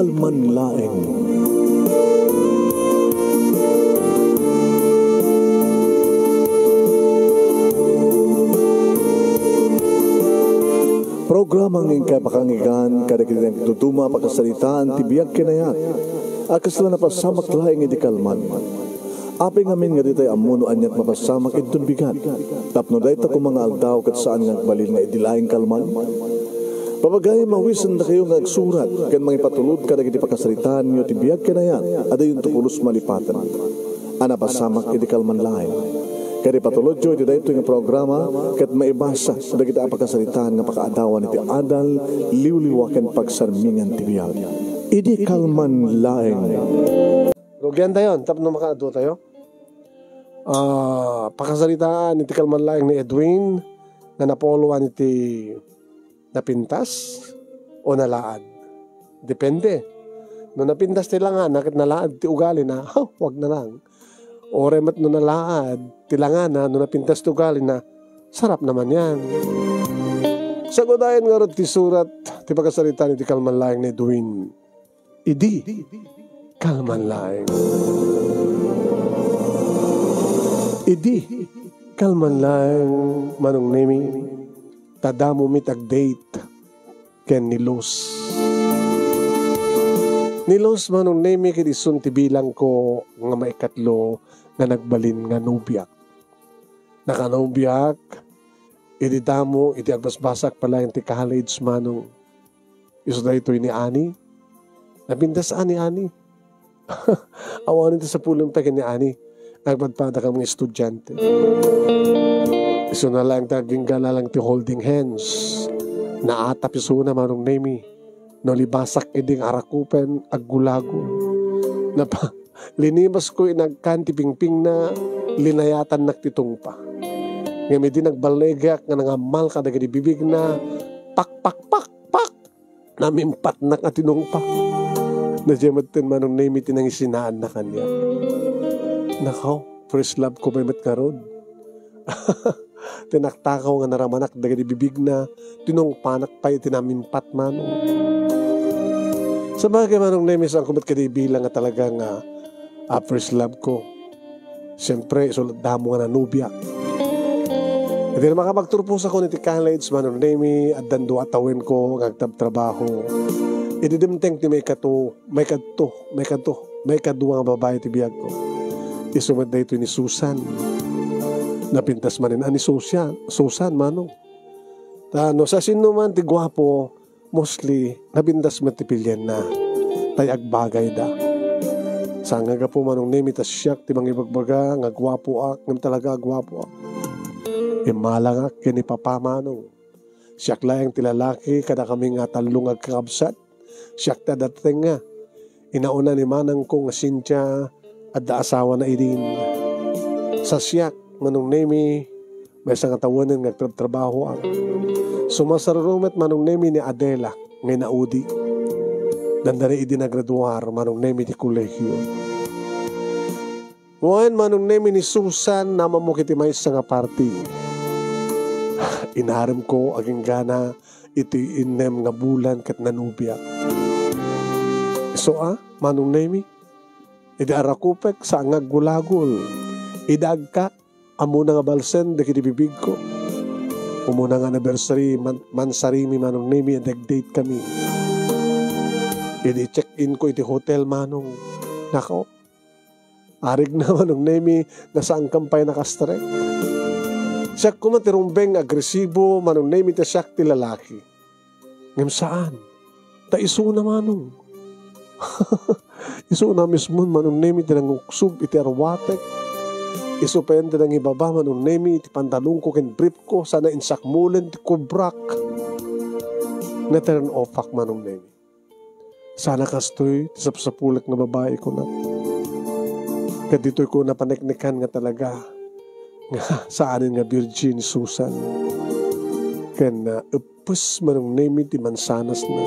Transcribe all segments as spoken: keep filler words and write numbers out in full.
Kalman laeng. Programa nga inkay pakanggan kadagiti nagduduma a pakasaritaan ti biag ken ayat a kasla napasamak laeng idi kalman. Apay ngamin nga ditay ammo no aniat mapasamak inton bigat, tapno dayta koma nga aldaw ket saan nga agbalin nga idi laeng kalman? Papagayam, awisendakayo nga agsurat ken mangipatulod kadagiti pakasaritaanyo ti biag ken ayat a dayonto pulos malipaten a napasamak idi kalman laeng. Ket ipatulodyo iti daytoy nga programa ket maibasa dagiti a pakasaritaan nga pakaadawan iti adal, liwliwa ken pagsarmingan ti biag. Idi kalman laeng. Rugiantayon tapno makaadu tayo. Ah, pakasaritaan iti kalman laeng ni Edwin nga napoloan iti napintas o nalaad. Depende. No napintas ti langana ket nalaad ti ugalina, ha, wag na lang. Uray met no nalaad ti langana, no napintas ti ugalina, sarap naman yan. Sagudayan ngarud ti surat ti pakasaritaan iti kalman laeng ni Edwin. Idi kalman laeng. Idi kalman laeng, Manong Nemi, ta damo met agdate ken ni Luz. Ni Luz, Manong Nemi, ket isun ti bilangko nga maikatlo nga nagbalin nga nobiak. Nakanobiak idi damo iti agbasbasak pa laeng ti college, Manong. Isu daytoy ni Ani. Napintas a ni Ani. Awanen ti sapulem pay ken ni Ani. Agpadpadakam nga estudiante. Isuna laeng ti agingga laeng ti holding hands. Naatap isuna, Manong Nemi. Nalibasak idi nga arakupen, aggulagol. Napa-, linibasko inagkan ti pingpingna, linayatannak ti tungpa. Ngem idi nagballigak nga nangammal kadagiti bibigna, pak, pak, pak, pak! Namimpatnak a tinungpa. Daydiay metten, Manong Nemi, ti nangisinaanna kaniak. Nakaw, first love ko pay met ngarud. Ti naktakaw nga naramanak dagiti bibigna, tinungpanak pay iti namimpat, Manong. Sabagay, Manong Nemi, saanko met kadi ibilang nga talaga nga, ah, first love ko. Siyempre, isu damo nga nanobiak. Idi makapagturposakon iti college, Manong Nemi, addan dua a tawenko nga agtabtrabaho. Idi dimteng ti maikato, maikadto, maikadto, maikadua nga babai ti biagko. Isu met daytoy ni Susan. Napintas manen a ni Susan, Susan, Manong. Ta no siasinoman ti guapo, mostly, napintas met ti pilienna. Tay agbagayda. Saan nga gapu, Manong Nemi, ta siak ti mangibagbaga nga guapoak, ngem talaga a guapoak. Immalangak ken ni Papa, Manong. Siak laeng ti lalaki kadakami nga tallo nga agkakabsat. Siak ti adda tengnga. Inauna ni manangko nga Cynthia, adda asawana idin. Sa siak, Manong Nemi, maysa nga tawenen nga agtrabtrabahoak. Sumasaruro met, Manong Nemi, ni Adela nga inaudi. Dandani idi nagraduar, Manong Nemi, ti kolehio. Wen, Manong Nemi, ni Susan, namamok iti maysa nga party. Inaremko aginggana iti innem nga bulan ket nanobiak. Isu a, Manong Nemi, idi arakupek, saan nga aggulagol. Idi agkak, ammona nga balsen dagiti bibigko. Umuna nga anniversary, man-, mansarimi, Manong Nemi, a nag-date kami. Idi check-in ko iti hotel, Manong. Nako, arigna, Manong Nemi, nga saankam pay nakastrek. Siak koma ti rumbeng nga agresibo, Manong Nemi, ta siak ti lalaki. Ngem saan. Ta isuna, Manong. Isuna mismon, Manong Nemi, ti nanguksob iti arwatek. Isu payen ti nangibaba, Manong Nemi, ti pantalonko ken briefko, sana insakmulen ti kubrak. Na-turn off-ak, Manong Nemi. Sana kastoy ti sapsapulek nga babai, kunak. Ket ditoy ko napaneknekan nga talaga nga saanen nga virgin, Susan. Ken, ah, eppes, Manong Nemi, ti mansanasna.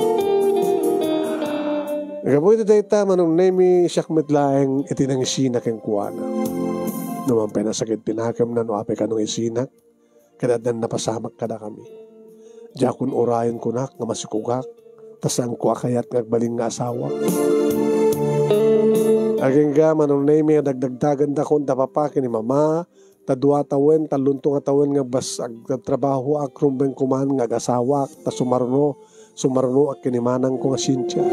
Gapu iti dayta, Manong Nemi, siak met laeng iti nangisina kenkuana. No man pay nasakit ti nakemna no apay kano nga isinak, ket addan napasamak kadakami. Diakon urayen, kunak, nga masikogak, Ta saanko a kayat nga agbalin nga asawa. Agingga, Manong Nemi, a dagdagdagandakon ta papa ken ni mama, ta dua tawen, talonto nga tawen nga bas-, ag-, agtrabahoak, rumbeng koman nga agasawaak, ta sumaruno, sumarunoak ken ni manangko nga Cynthia.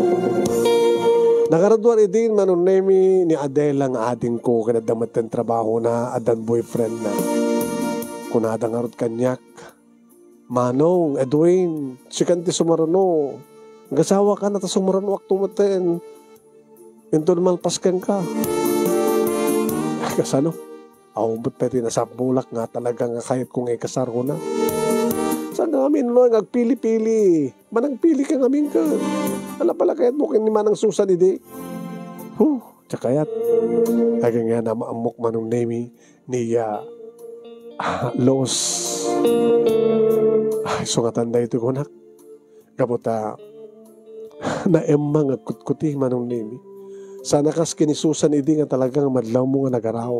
Nagaraduan idin, Manong Nemi, ni Adela nga adingko, ken adda metten trabahona, addan boyfriendna. Kunada ngarud kaniak, "Manong, Edwin, sikan ti sumaruno. Agasawakan ta sumarunoakto metten. Inton malpas kenka." Kasano? Awan met pay ti nasabbulak nga talaga nga kayatko nga ikasarona. Saan nga amin, no, nga agpili-pili? Managpili ka ngamin ka. Ala pala kayatmo ken ni Manang Susan idi? Huh, ti kayat. Agingga, ammok, Manong Nemi, ni, ah, Los. Ay, sungatan daytoy kunak. Gapu ta naemmang nga agkutkuti, Manong Nemi. Saan a kas ken ni Susan idi nga talaga nga madlawmo nga nagaraw.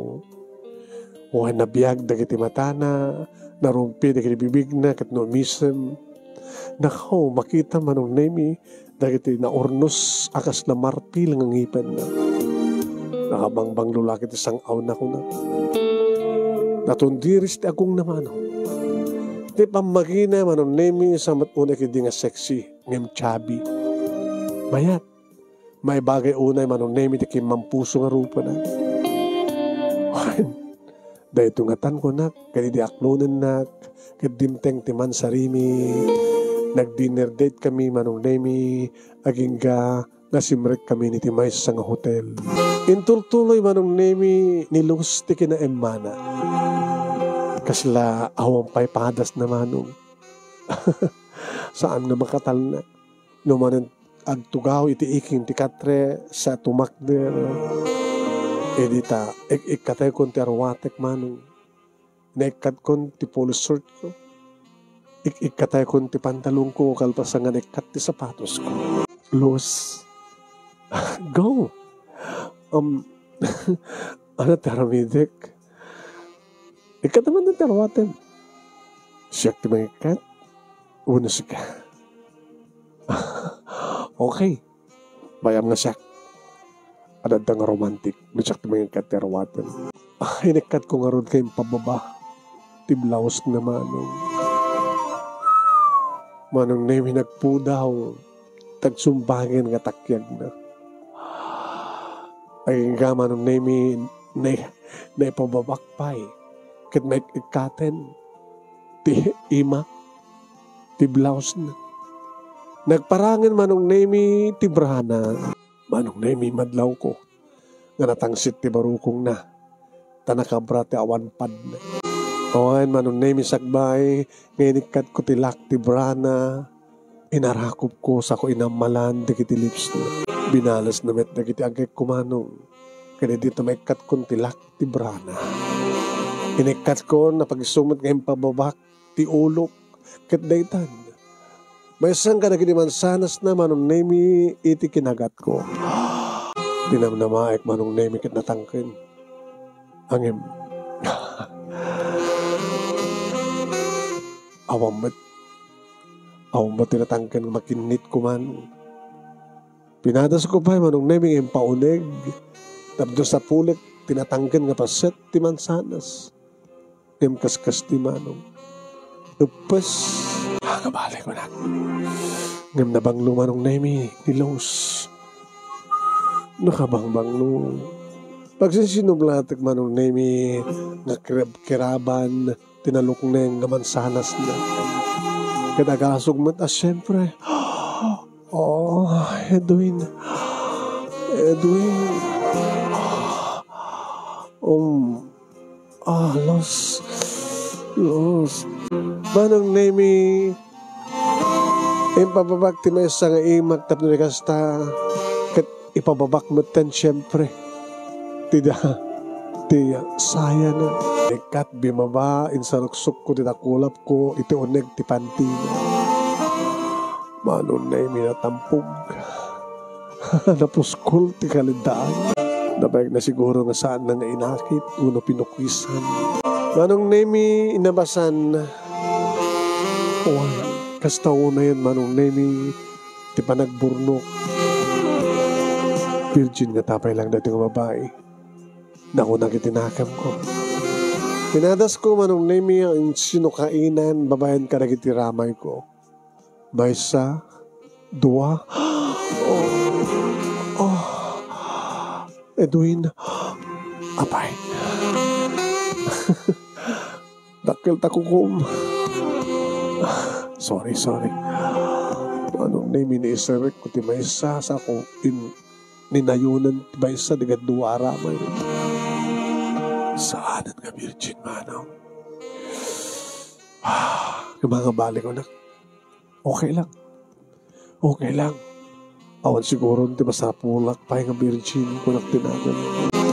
Wen, nabiag dagiti matana, narumpi dagiti bibigna ket no umisem. Nakaw, makita, Manong Nemi, dagiti naurnos a kasla marpil nga ngipenna. Nakabangbanglo la ket ti sang-awna, kuna. Natundiris ti agongna, Manong. Ti pammagina, Manong Nemi, sa met unay ket di nga sexy, ngem chubby. Mayat. Maibagay unay, Manong Nemi, ti kimmampuso nga rupana. Wen, daytoy ngatan, kunak, ket idi aklonennak, ket dimteng ti mansarimi, nag-dinner date kami, Manong Nemi, agingga nga simrek kami iti maysa nga hotel. Intultuloy, Manong Nemi, ni Luz ti kinaemmana. Kasla awan pay padasna, Manong. Saan nga makatalna. No manen agtugaw iti iking ti katre sa tumakder, idi ta ik-ikkataykon ti arwatek, Manong. Naikkatkon ti polo shirtko. Ik-ikkataykon ti pantalonko kalpasan nga naikkat ti sapatosko. Luz. Go! Um, ano ti aramidek? Ikkat man ti arwatem. Siak ti mangikkat? Wenno sika? Okay. Bayam nga siak. Adda nga romantic. No siak ti mangikkat ti arwatem. Ah, inikkatko ngarud nga impababa ti blousena, Manong. Manong Nemi, nagpudaw. Tagsumbangen nga takyagna. Agingga, Manong Nemi, na-, naipababak pay ket naik-ikkaten ti imak, ti blousena. Nagparangen, Manong Nemi, ti brana. Manong Nemi, madlawko nga natangsit ti barukongna, ta nakabra ti awan padna. Awan, Manong Nemi, sakbay nga inikkatko ti lak ti brana, inarakupko sako inammalan dagiti lipsna. Binalesna met dagiti agekko, Manong. Ket idi ta maikkatkon ti lak ti brana, inikkatko, napag-isu met nga impababak ti ulok ket daytan. Maysa nga dagiti mansanasna, Manong Nemi, iti kinagatko. Dinamnamaek, Manong Nemi, ket natangken. Ngem, awan met, awan met ti natangken nga makinnitko, Manong. Pinadasko pay, Manong Nemi, nga impauneg. Tapno sapulek ti natangken nga paset ti mansanas. Ngem kaskasti, Manong. Eppes. Nakabali, kunak. Ngem nabanglo, Manong Nemi, ni Luz. Nakabangbanglo. Pagsinsinublatek, Manong Nemi, nga kirab-kiraban ti nalukneng nga mansanasna. Ket agasog met a, siempre, "Oh, Edwin. Edwin. Um, ah, Luz. Luz." Manong Nemi, impababak ti maysa nga imak tapno di kasta, ket ipababak metten, siempre, ti da-, ti sayana. Ikkat, bimaba, insaruksokko ti dakulapko iti uneg ti pantina. Manong Nemi, natampog. Napuskol ti kaliddaan. Nabayagna siguro nga saanna nga inakit wenno pinukisan. Manong Nemi, inabasan. Wen, kasta unayen, Manong Nemi, ti panagburnok. Virgin nga tapay lang daytoy nga babai. Nakunak iti nakemko. Pinadasko, Manong Nemi, a insino kainan babaen kadagiti ramayko. Maysa, dua. Oh, oh. Edwin, apay. Dakkel ta kukom. Sorry, sorry. Manong Nemi, iniisirek ko ti maysa, sako in-, ninayonan ti maysa, digat dua a ramay. Saanen nga virgin, Manong. Nga mga balik ko na. Okay lang. Okay lang. Awan siguro ti masapulak pay nga virgin, kunak ti nagan.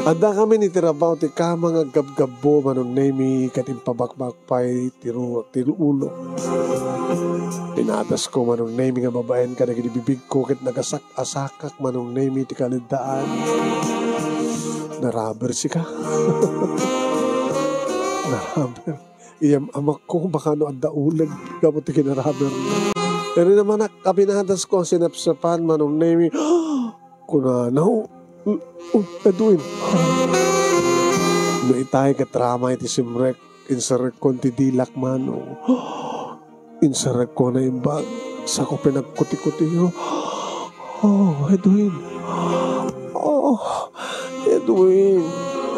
Adda kami ni ti rabaw ti kama nga gabgabbo, Manong Nemi, ket impabakbak pay ti ru-, ti ulo. Pinadasko, Manong Nemi, nga babaen kadagiti bibigko ket nagasak-asakak, Manong Nemi, ti kaleddaan. Naraber sika. Naraber. Iyam-amakko, baka no adda uleg gapu ti kinaraberna. Iri naman a pinadasko a sinepsepan, Manong Nemi. Kunana, "Oh, oh, Edwin." No itay ket ramay ti simrek, inserekkon ti dilak, Manong. Inserekkon a imbag, sako pinagkuti-kuti. Oh, Edwin. Oh, Edwin.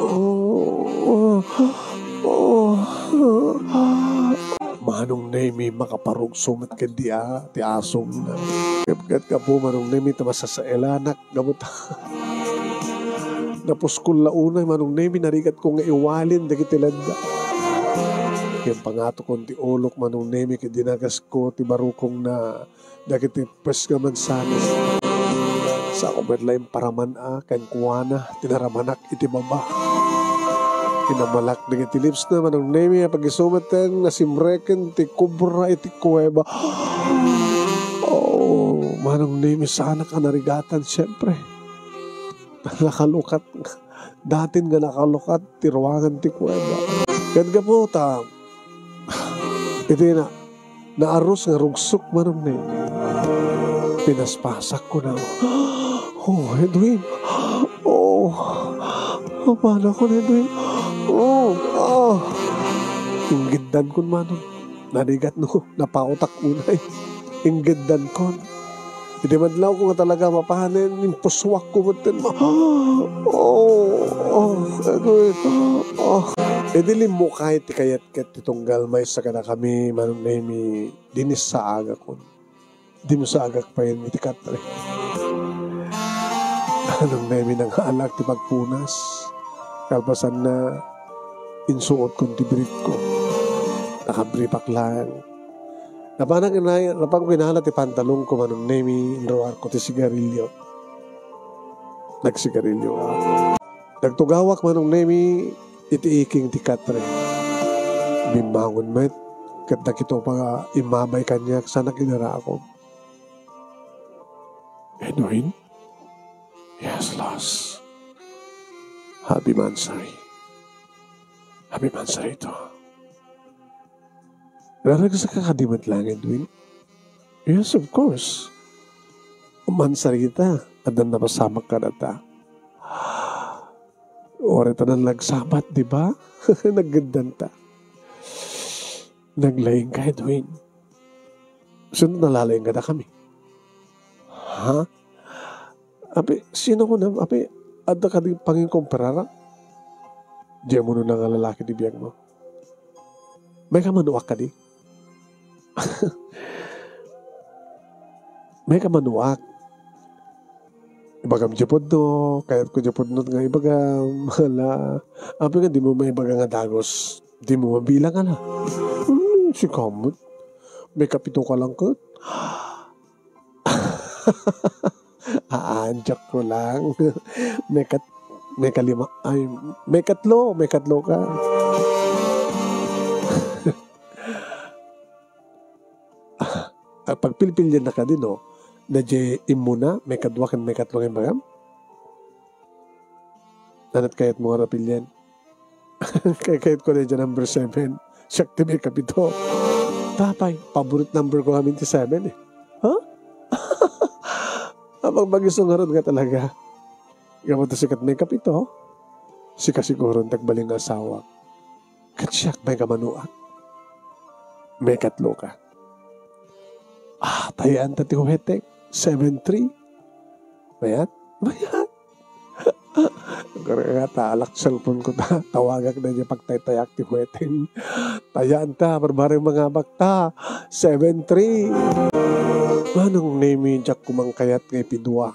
Oh, oh, oh. Manong Nemi, makaparugso met ket di a, ti asomna. Ket, ket gapu, Manong Nemi, ta masasaelanak, gapu ta napuskol la unay, Manong Nemi, narigatko nga iwalin dagiti ledda. Ket pangatokon ti ulok, Manong Nemi, ket dinagasko ti barukongna dagiti pes nga mansanas. Sako met la imparaman a kenkuana ti naramanak iti baba. Inamalak dagiti lipsna, Manong Nemi, a pagisu metten nasimreken ti kubra iti kuweba. Oh, Manong Nemi, saanak a narigatan, siempre. Nakalukat. Datin nga nakalukat ti ruangan ti kuweba. Ket gapu ta, iti na, naarus nga rugsok, Manong Nemi. Pinaspasakko na. Oh, Edwin. Oh. Apana ko, Edwin. Oh, ah. Inggiddankon, Manong. Narigatko, napautak unay. Inggiddankon. Iti madlawko nga talaga mapanen, impusuakko metten. Ma-, oh, oh, Edwin. Oh. Idi limmukay ti kayat ket ti tunggal maysa kadakami, Manong Nemi, dinissaagakon. Dimsaagak payen iti katre. Manong Nemi, nangalak ti pagpunas. Kalpasanna, insuotkon ti biritko. Nakabripak laeng. Napanak inay-, napan ko inala ti pantalonko, Manong Nemi, inruarko ti sigarilyo. Nagsigarilyo. Nagtugawak, Manong Nemi, iti iking ti katre. Bimmangon met, ket nakita pa nga immabay kaniak, saanak inarakom. Edwin? Yes, Los. Happy mansari. Happy mansari to. Naragsaka kadi met laeng, Edwin? Yes, of course. Mansarita, addan napasamak kadata. Uray ta nalagsabat, di ba? Naggeddanta. Naglaing ka, Edwin. Sino nalalaing kadakami? Ha? Api, sino ko na? Api, adda kadi panginkumpararak? Diay umuna nga lalaki ti biagmo. May kamanuak kadi? May kamanuak. Ibagam diay pudno, kayatko diay pudno nga ibagam. Hala, api nga dimo maibaga nga dagus. Dimo mabilang, ala. Hmm, sika met. May kapito ka lang ket. Haan, joke ko lang. May kat-, may kalima, ay, may katlo, may katlo ka. Ah, pagpilpilian na kadi, no? Na diay immuna, may kadua ken may katlo nga imbagam? Nanat kayat mo nga rapilian? Kay kayat ko na dyan number seven. Siak ti may kapito. Tapay, favorite number ko ngamin ti seven eh. Ha? Bag-iso ngarud nga talaga. Gapu ta sika ti maikapito, sika siguro ti agbalin nga asawa. Ket siak, maikamanuak. Maikatlo ka. Ah, tayaan ta ti huweteng. Seven three. Mayat? Mayat. Agora nga ta, alak cellphone ko ta. Tawagak na diay pagtaytayaak ti huweteng. Tayaan ta, barbareng mangabak ta. Seven three. Manong Nemi, diak koma kayat nga ipidua.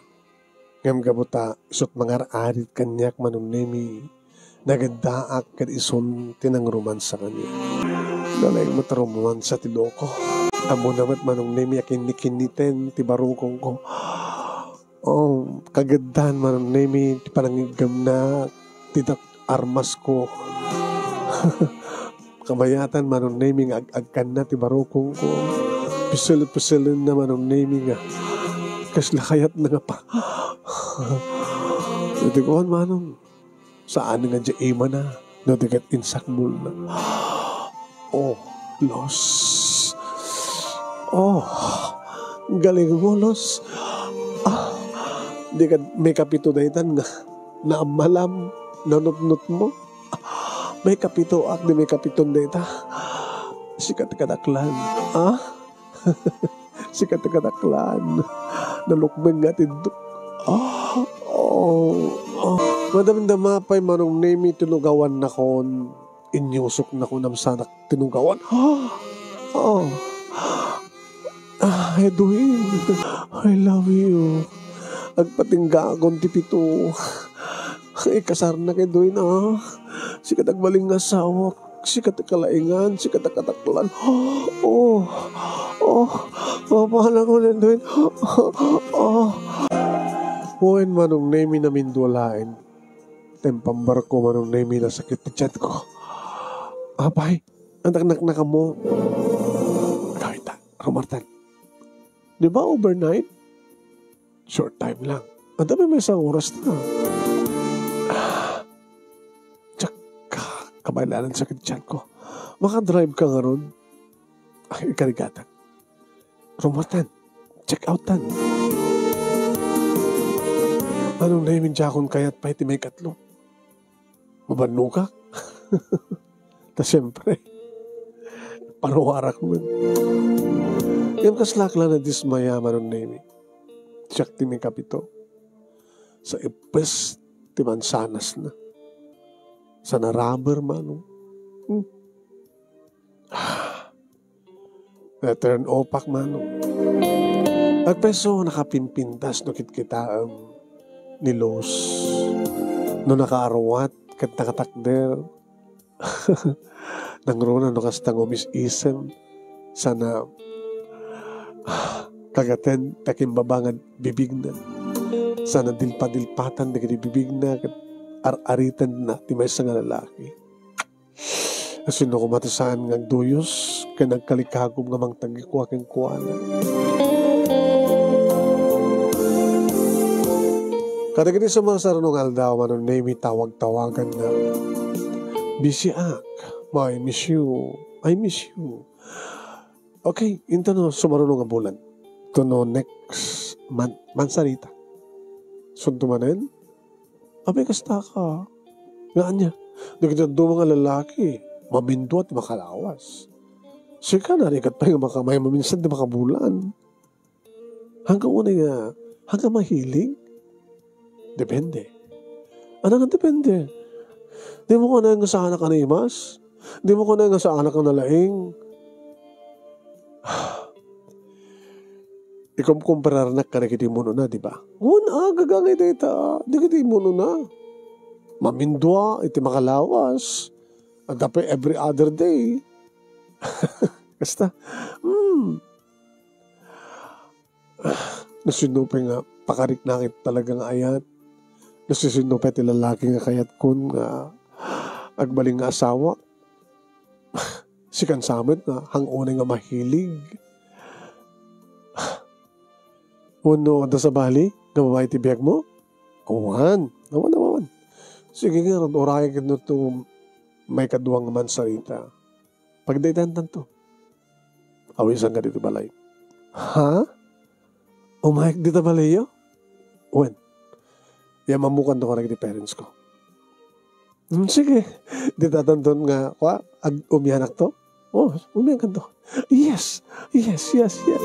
Ngem gapu ta, isut' mangar-arit kaniak, Manong Nemi, nagaddaak ket isun ti nangromansa kaniak. Nalaing met a romansa ti loko. Ammona met, Manong Nemi, a kinnikinniten ti barukongko. Oh, kagaddan, Manong Nemi, ti panangiggemna, ti dak-, armasko. Kabayatan, Manong Nemi, nga ag-agkanna ti barukongko. Pisel-piselenna, Manong Nemi, nga kasla kayatna nga pa. Iti kuan, Manong, saan nga diay imana, no di ket insakmolna. Oh, Los. Oh, galing mo, Los. Ah, di ket maikapito daytan nga naammalam, nanutnot mo. Maikapitoak, di maikapiton dayta. Sika ti kadaklan. Ah? Sika ti kadaklan. Nalukmeng nga atindok. Ah, oh, oh. Madamdama pay, Manong Nemi, tinugawannakon. Inyusoknakon, amsanak tinugawan. Ah, oh. Ah, Edwin, I love you. Agpatinggaakon ti pito. Ikasarnak, Edwin, ah. Sika ti agbalin nga asawak. Sika ti kalaingan, sika ti kadaklan. Oh, oh, mapanak, Edwin. Oh. Wen, Manong Nemi, namindua laeng. Ti impambarko, Manong Nemi, nasakit ti tianko. Apay, antak naknakam mo. Kawita, rumartan. Di ba overnight? Short time lang. Anta pay maysa nga oras na. Ah, diak ka-, kabaelan ti sakit ti tianko. Makadrive ka ngarud? Ay, ikarigatak. Rumartan. Check out tan. Manong Nemi, diakon kayat pay ti maikatlo. Mabannogak. Ta siyempre, paruarak met. Ngem kaslak la nadismaya, Manong Nemi. Siak ti maikapito. Sa ippes ti mansanasna. Sana rubber, Manong. Hmm. Ah. Na-turn off-ak, Manong. Agpayso, nakapimpintas no kitkitaem ni Luz. No nakaarwat ket nakatakder. Nangruna no kasta nga umis-isem. Sana, ah, kagaten ti akimbaba nga bibigna. Sana dilpadilpatan dagiti bibigna ket ar-aritenna ti maysa nga lalaki. Asino koma ti saan nga agduyos ken agkalikagum nga mangtagikua kenkuana? Kadagiti sumarsarno nga aldaw, Manong Nemi, tawag-tawaganna. Busy ak. I miss you. I miss you. Okay, inton no sumaruno nga bulan. Inton no next month, mansarita. Sunto manen, apay kasta ka? Nga ania? Dagiti dadduma nga lalaki, mamindua ti makalawas. Sika, narigat pay nga makamay maminsan ti makabulan. Hanggang unay nga, hanggang mahilig? Depende. Ano nga depende? Di mo kunam nga saanak a naimas? Di mo kunam nga saanak a nalaing? Ikumkumpararnak kadagiti immunona, di ba? Wen, ah, gagangay dayta. Dagiti immunona. Mamindua iti makalawas. Adda pay every other day. Kasta. Hmm. No sino pay nga pakariknak iti talaga nga ayat. No sino pay ti lalaki nga kayatkon nga agbalin nga asawa. Sikan sa met nga hang-unay nga mahilig. Wenno adda sabali nga babai ti biagmo? Awan. Awan, awan. Sige ngarud, urayek no to maikadua nga mansarita. Pagdaydayantanto. Awisanka ditoy balay. Ha? Umayek dita balayyo? Wen, iam-ammokanto kadagiti parents ko. Hmm, sige. Di tatanton nga, kwa, ag-, umianakto? Oh, umiankanto. Yes! Yes, yes, yes.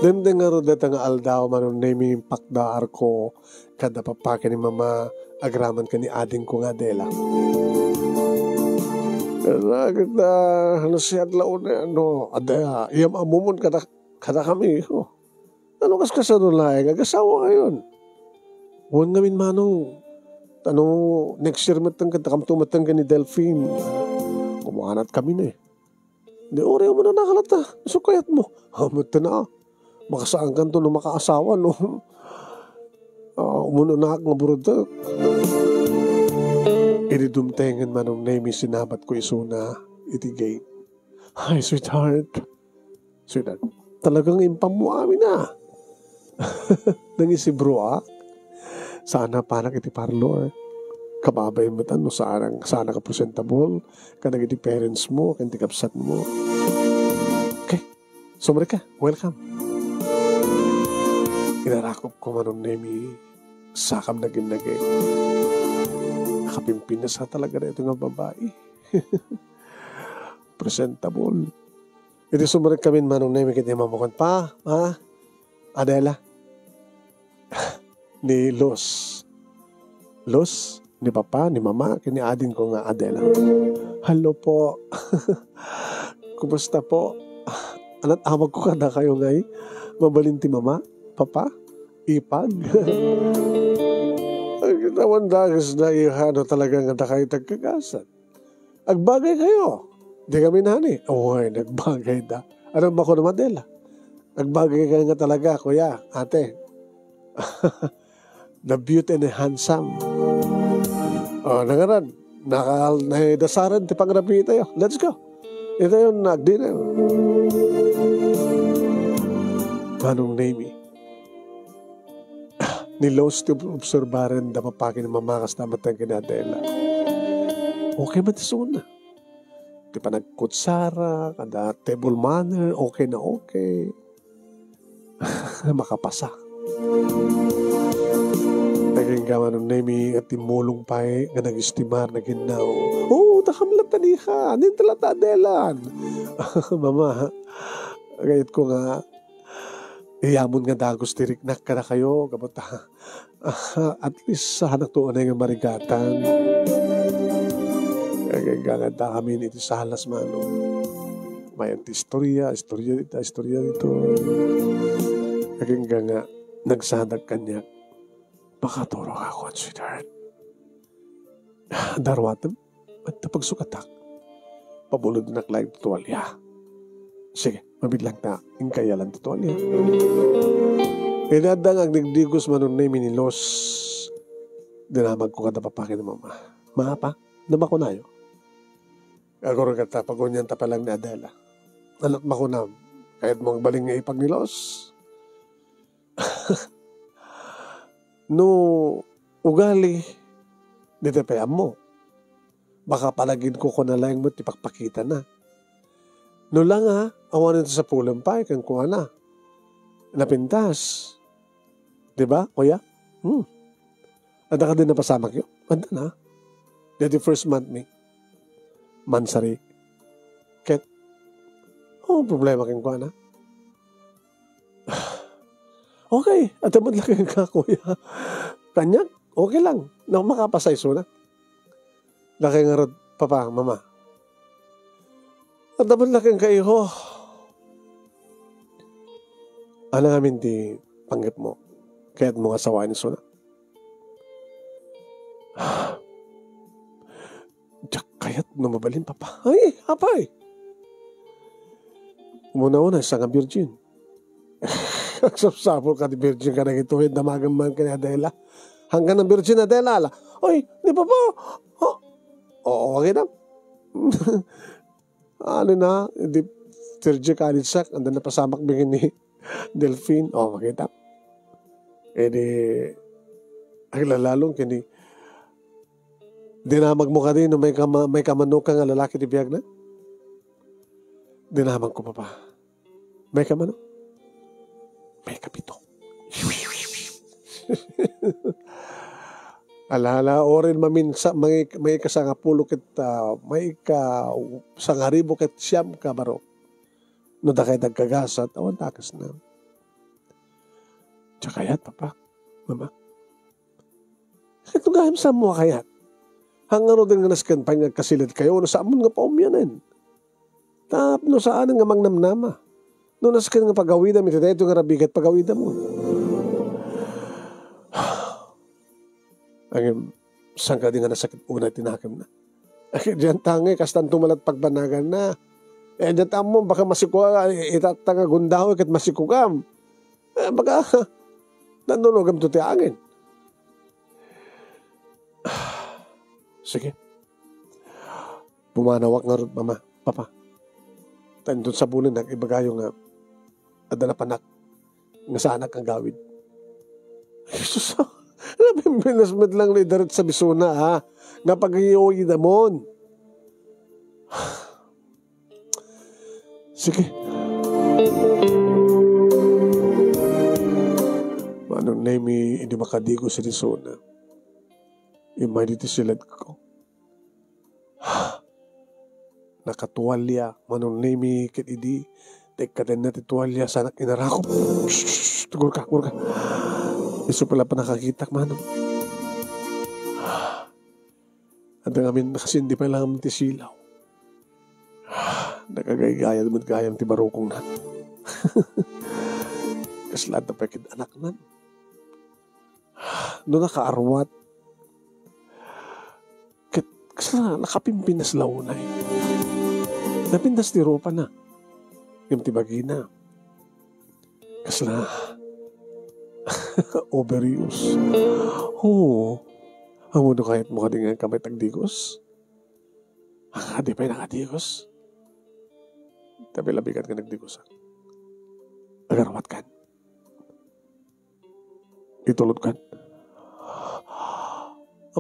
Dimteng ngarud dayta nga aldaw, Manong Nemi, impakdaarko kada papa ken ni mama agraman ken ni adingko nga Adela. Kaya kita, nasiat la unay, ano, Adela, iam-ammomon kada, kada kami, oh. Ano kas kasano laeng? Agasawa kayon. Wen ngamin, Manong. Ano, next year metten, kanta kamto metten ken ni Delphine. Kumaanat kami na eh. Di, uray, umuna na kalata. Isu kayat mo. Ha, metten na. Makasaankanto no makaasawa, no? Ah, umuna na nga burutek. Idi dumtengen, Manong Nemi, sinabat ko isuna iti gate. Hi, sweetheart. Sweetheart, talagang impammo amin a. Nangisibroak. Saan a panak iti parlor. Kababain met no saan, saan ka presentable kadagiti parents mo, ken ti kabsat mo. Okay. Sumrek ka. Welcome. Inarakop ko, Manong Nemi, sakam naginnagek. Nakapimpinas a talaga daytoy nga babai. Presentable. Idi sumrek kamin, Manong Nemi, ket iam-ammokon, pa, ma, Adela. Ni Luz. Luz, ni Papa, ni Mama, ken ni adingko nga Adela. Hello po. Kumusta po? Anat-awagko kadakayo ngay? Mabalin ti Mama, Papa, Ipag? Ay, kitawan dakes na, iha, no talaga nga dakayo ti agkagasan. Agbagay kayo. Di kami nani. Oy, nagbagay da. Ano ba ko naman, Adela? Agbagay kayo nga talaga, kuya, ate. The beauty and the handsome. Oh, nangaran. Nakal-, naidasaran ti pangrabii tayo. Let's go. Ito yung nagdinner. Manong Nemi. Ni Luz ti ob-, obserbaren da papa ken mama kas ta metten ken ni Adela. Okay met isuna. Ti panagkutsara, kada table manner, okay na okay. Makapasa. Nagingga Manong Nemi, at timmulong pay nga nagistimar, naginnaw. Oo, dakam latta, iha. Nin ta latta, Adela. Mama, kayatko nga, iyamon nga dagus ti riknak kadakayo, gapu ta, ah, at least, saanakto unay nga marigatan. Agingga nga addakamin iti salas, Manong. Mayan ti istorya, istorya dita, istorya dito. Agingga nga nagsadag kaniak. Makaturog ako, sweetheart. Darwatem, at pagsukatak. Pabulodnak laeng ti tuwalya. Sige, mabitlang ta, inka iyalan ti tuwalya. Iti adda nga agdigdigos, Manong Nemi, ni Luz, dinamagko kada papa ken mama. Mapa, namakunayo. Agur kata, pagunian ta pa lang ni Adela. Anat makunam, kayat mo agbalin nga ipag ni Luz? No ugali, dita pay ammo. Baka panaginko kuna laeng met ti pakpakitana. No la nga, awanen ti sapulem pay kenkuana. Napintas. Di ba, kuya? Hmm. Adda kadi napasamakyo? Adda na. Daydi first month mi. Mansari. Ket, oh, problema kenkuana. Okay, adda met la kenka, kuya. Kaniak, okay lang. Na, makapasa isuna. Dakay ngarud, papa, mama. Adda met la kenka, iho. Ania ngamin ti panggepmo? Kayatmo nga sawaen isuna? Diak kayat no mabalin, papa. Ay, apay. Umuna-una, saan nga virgin? Agsapsapul ka ti virgin kadagitoy, damagen man ken ni Adela. Hanggan a virgin, Adela, ala. Oy, ni papa. Oh. Oo, agidam. Ano na, di, Sergio Kalitsak, anda napasamak bigyan ni Delphine. Oh, makita. Eh, di, aglalalong kini, dinamag mo kadi, no, may kama-, may kamano ka nga lalaki ti biag na? Dinamag ko, papa. May kamano? May kapito. Ala, ala, uray maminsa-, may, maikasangapulo ket, ah, maikasangaribu ket siam ka baro. No dakay dagkagasat, awan dakesna. Diak kayat, Papa, Mama. Ket no gayyem, saanmo a kayat? Ngaruden nga nasken pay nga agkasiled kayo, no saanmon nga paumyanen? Tapno saanen nga mangnamnama. No nasken nga pagawidam iti daytoy nga rabigat, pagawidamon. Ngem, saan kadi nga nasakit unay ti nakemna? Dian ta ngay, kastanto met la't pagbanaganna. Eh, dian ta ammo, baka masiko ka, itatta nga gundaway ket masikokam. Eh, baka, nanunogam to ti angin. Sige. Pumanawak ngarud, Mama, Papa. Ta inton sabulinnak, ibagayo nga adda napanak nga saanak nga agawid. Jesus, nabimbinas met lang ni Darit sa bisuna, ha? Nga pag-iuwi namon. Sige. Manong Nemi, idi makadigos iti sona, immay ditoy siledko. Nakatualia, Manong Nemi, ket idi ta ikkatenna ti tualia, saanak inarakop. Shh, shh, shh, gurka, gurka. Isu pay la pannakakitak, Manong. Adda ngamin nakasindi pay lang ti silaw. Nakagaygayad met gayam ti barukongna. Kasla adda pay ket anaknan. No nakaarwat, ket kasla nakapimpinas la unay. Napintas ti rupana. Ngem ti bagina, kasla overuse. Oo. Ammom no kayatmo kadi nga agkamay ti agdigos? Adi pay nakadigos. Labi-labikan nga nagdigosak. Agarwatkan. Itulodkan.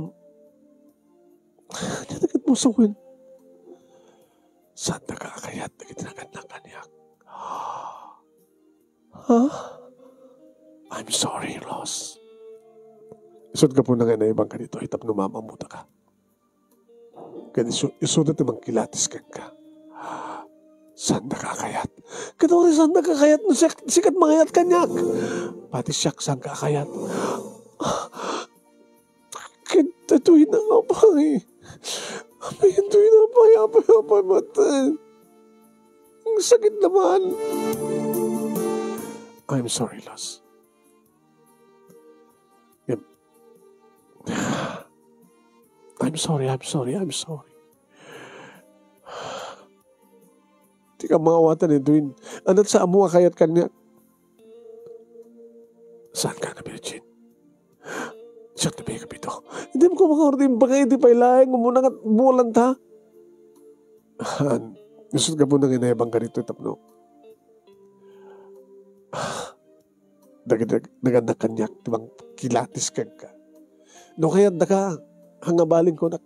Am-, Diak ket masawen. Saandaka a kayat dagiti nagannak kaniak? Ha? I'm sorry, Los. Isut' gapuna nga naibangka ditoy tapno maam-ammotaka. Ket isu, isuda ti mangkilatis kenka. Saandaka a kayat? Ket uray saandaka a kayat no siak, sikat mangayat kaniak. Pati siak, saanka a kayat? Ket daytoy na nga, apay. Apay, daytoy na, apay, apay, apay, matay. Ang sakit naman. I'm sorry, Los. Yep. I'm sorry, I'm sorry, I'm sorry. Di ka maawatan, Edwin. Ania ti saanmo a kayat kaniak? Saanka a Virgin? Siak ti Pegapito. Dimo koma nga ordi imbagak iti pay laeng, umuna nga bulan ta. Han, isut' gapuna nga naibangka ditoy tapno dagiti nagannak kaniak ti mangkilatis kenka. No kayatdaka, ania nga balin kunak.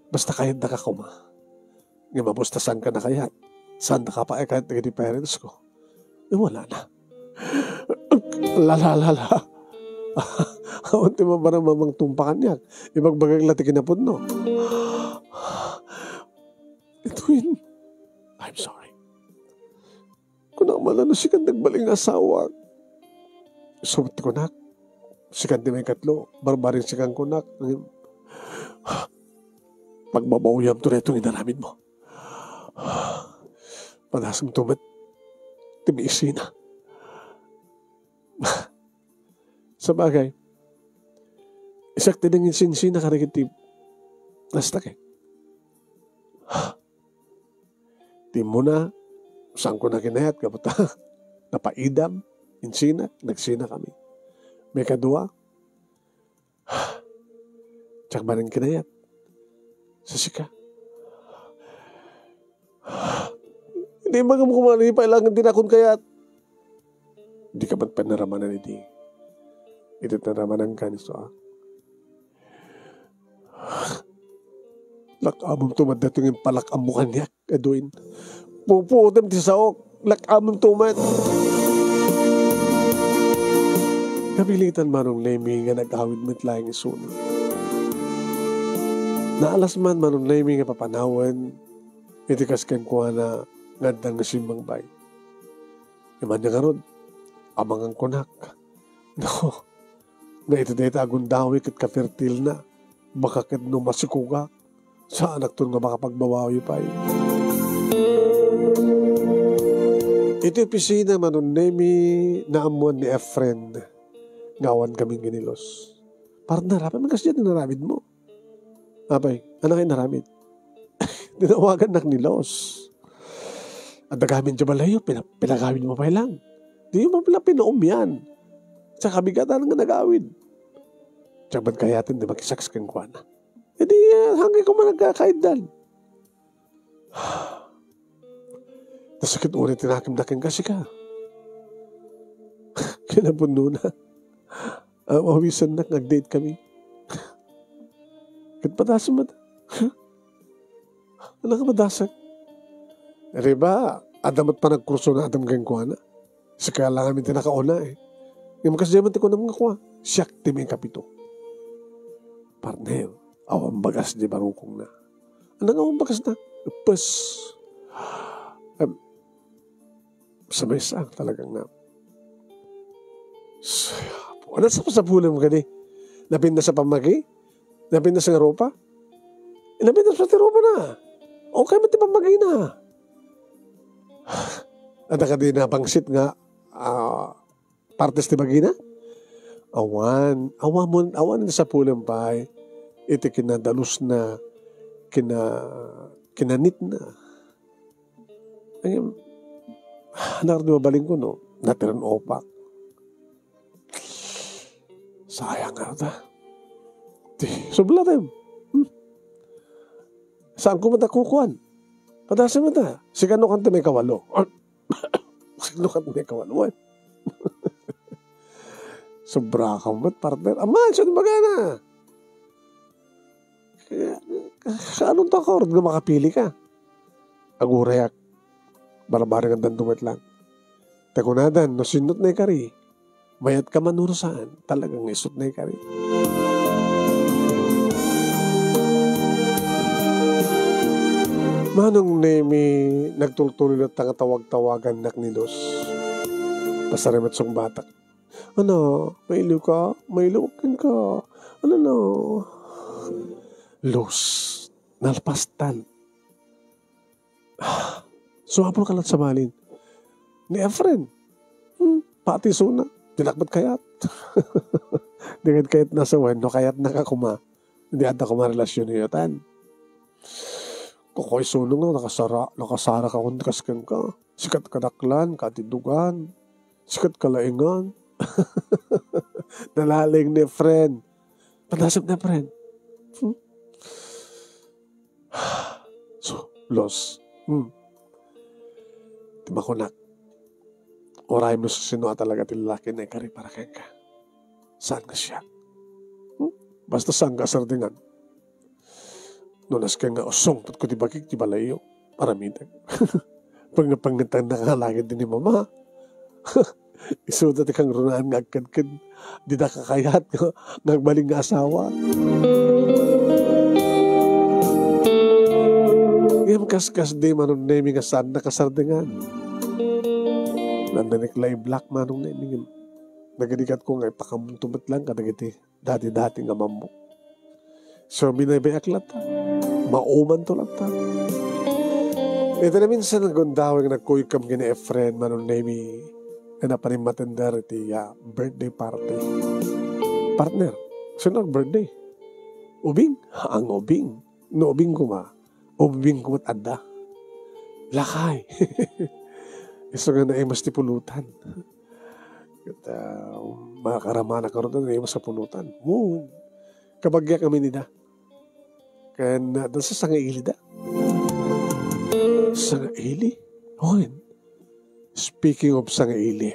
Basta kayatdaka koma. Ngem a basta saanka a kayat, saandaka pay a kayat dagiti parents ko. Eh, wala na. La, la, la, la. Awan ti mabarang mamangtumpa kaniak. Ibagbagak la ti kinapudno. Edwin, I'm sorry. Kunak man la no sika ti nagbalin nga asawak. Isu met ti kunak, sika ti maikatlo, barbareng sika ti kunak, ngem pagbabaoyamto daytoy nga inaramidmo. Padasemto met ti medisina. Sabagay, siak ti nanginsinsina kadagiti nastakek. Ti immuna, saanko a kinayat gapu ta napaidam, insinak, nagsinakami. Maikadua, diak manen kinayat. Sa sika. Di magam kumari, pailangan din akong kayat. Di ka man panaramanan iti. Iti naramananka ni Suak. Lak-amem to met daytoy nga impalak-ammo kaniak, Edwin. Pupuotem ti saok. Lak-amem to met. Kabiletan, Manong Nemi, nga nag-awid met laeng isuna. Naalas man, Manong Nemi, nga papanawen iti kas kenkuana nga adda nga simmangbay. Iman nga ngarud, amangan kunak. No, nga iti dayta a gundaway ket kafertilna, baka ket no masikugak, saanakton nga makapagbabawi pay. Iti opisina, Manong Nemi, naammuan ni Efren nga awan kaming ginilos. Partner, apay man kasdiay ti inaramidmo? Apay, ania nga inaramid? Tinawagannak ni Los. Adda gamin ti balayyo, pina-, pinagawidmo pay lang. Diyo man pala pinaumyan. Sa kabigatan nga nagawid. Diak met kayaten ti makisaks kenkuana. Idi, ah, haankayo koma nagkakaiddan. Nasakit unay ti nakemda kenka, sika. Kinapudnona. Aw-, awisannak nga ag-date kami. Ket padasem met. Ania nga padasem? Riba, adda met panagkurso nga adam kenkuana. Sika la ngamin ti nakauna, eh. Ngem kasdiay man ti kunam nga kua, siak ti maikapito. Partner, awan bagas di barukongna. Ania nga awan bagasna? Pes. Em, sa maysa, talagang na. Ania sa sapulem kadi? Napintas a pammagi? Napintas nga rupa? Napintas pay ti rupana. Okay met ti pammagina. Adda kadi napangsit nga, ah, partes ti bagina? Awan, awan, awan sapulem pay iti kinadalusna, kina-, kinanitna. Ay, nakar di mabalin ko, no? Natiran opak. Sayang nga ta. Ti, subla tayo. Hmm. Saan ko mata kukuan? Padasem mata. Sigano kan ti maikawalo. Sigano kan ti maikawalo, eh. Sobra ka met, partner. Aman, saan bagana? Kaya, kaano ta ka, nga makapili ka? Agurayak. Barbarengan danto met lang. Ta kunadan, no sinot na ikari, mayat ka man no saan, talagang isut na ikari. Manong Nemi, nagtultuloy latta nga tawag-tawagannak ni Luz. Pasarimet sungbatak. Ano, mailiw ka? Mailiw kenka. Ano na? Luz, nalpastan. Sumapul ka lang sa malin. Ni Efren. Hmm, pati suna. Dinak met kayat. Di nga kayat nasa wen, no kayat na ka kuma. Di adda kuma relasyon yu tan. Kukoy suno nga, nakasara, nakasara ka kun kas kenka. Sikat kadaklan, katidugan. Sikat kalaingan. Nalaing ni Efren. Padasem ni Efren. Hmm? So, Luz. Hmm. Ti makunak. Uray mo sa sino a talaga ti lalaki nga ikari para kenka. Saan nga siak? Hmm? Basta saan nga asardingan. No nasken nga usong, patko ti bakik ti balayyo. Aramidek. Pagnapangetan na ka langit ni mama. Isuda ti kangrunaan nga agkedked. Dida kakayat nga, nga agbalin nga asawa. Ngem kaskas di Manong Nemi nga saan nakasardingan. Nandanik la i-block Manong Nemi ngem nagadikat ko nga ipakamunto met lang kadagiti dati-dati nga mammo. So, binaybay-ak latta. Maumanto latta. Iti naminsan nga gundaway nga nagkuyogkam ken ni Efren, Manong Nemi, nga napan immatender iti, ah, birthday party. Partner, sino ag-birthday? Ubing? Ang ubing. No ubing kuma, ubing kuma adda. Lakay. Isu nga naimas ti pulutan. Ket, ah, makakaramanak ngarud, naimas a pulutan. Wen. Kabagiak amin ida. Ken, ah, adda sa sangaili da. Sangaili? Wen. Speaking of sangaili,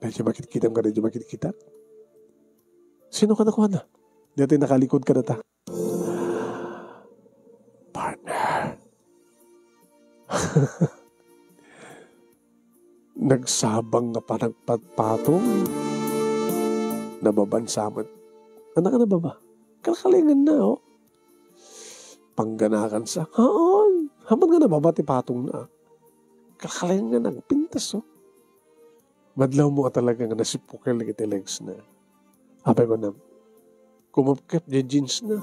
daydi makitkitam ka, daydi makitkitak? Sino ka na kuana? Daydi nakalikod ka na ta? Partner. Nagsabang nga panagpatpatong. nababansa met. Ania nga nababa? Kalkalengenna, oh. Pangganakansa. Haan. Haman nga nababa ti patongna. Kalkalengen, nagpintas, oh. Madlawmo a talaga nga nasipukel dagiti legs na. Apay kunam, kumepkep diay jeans na.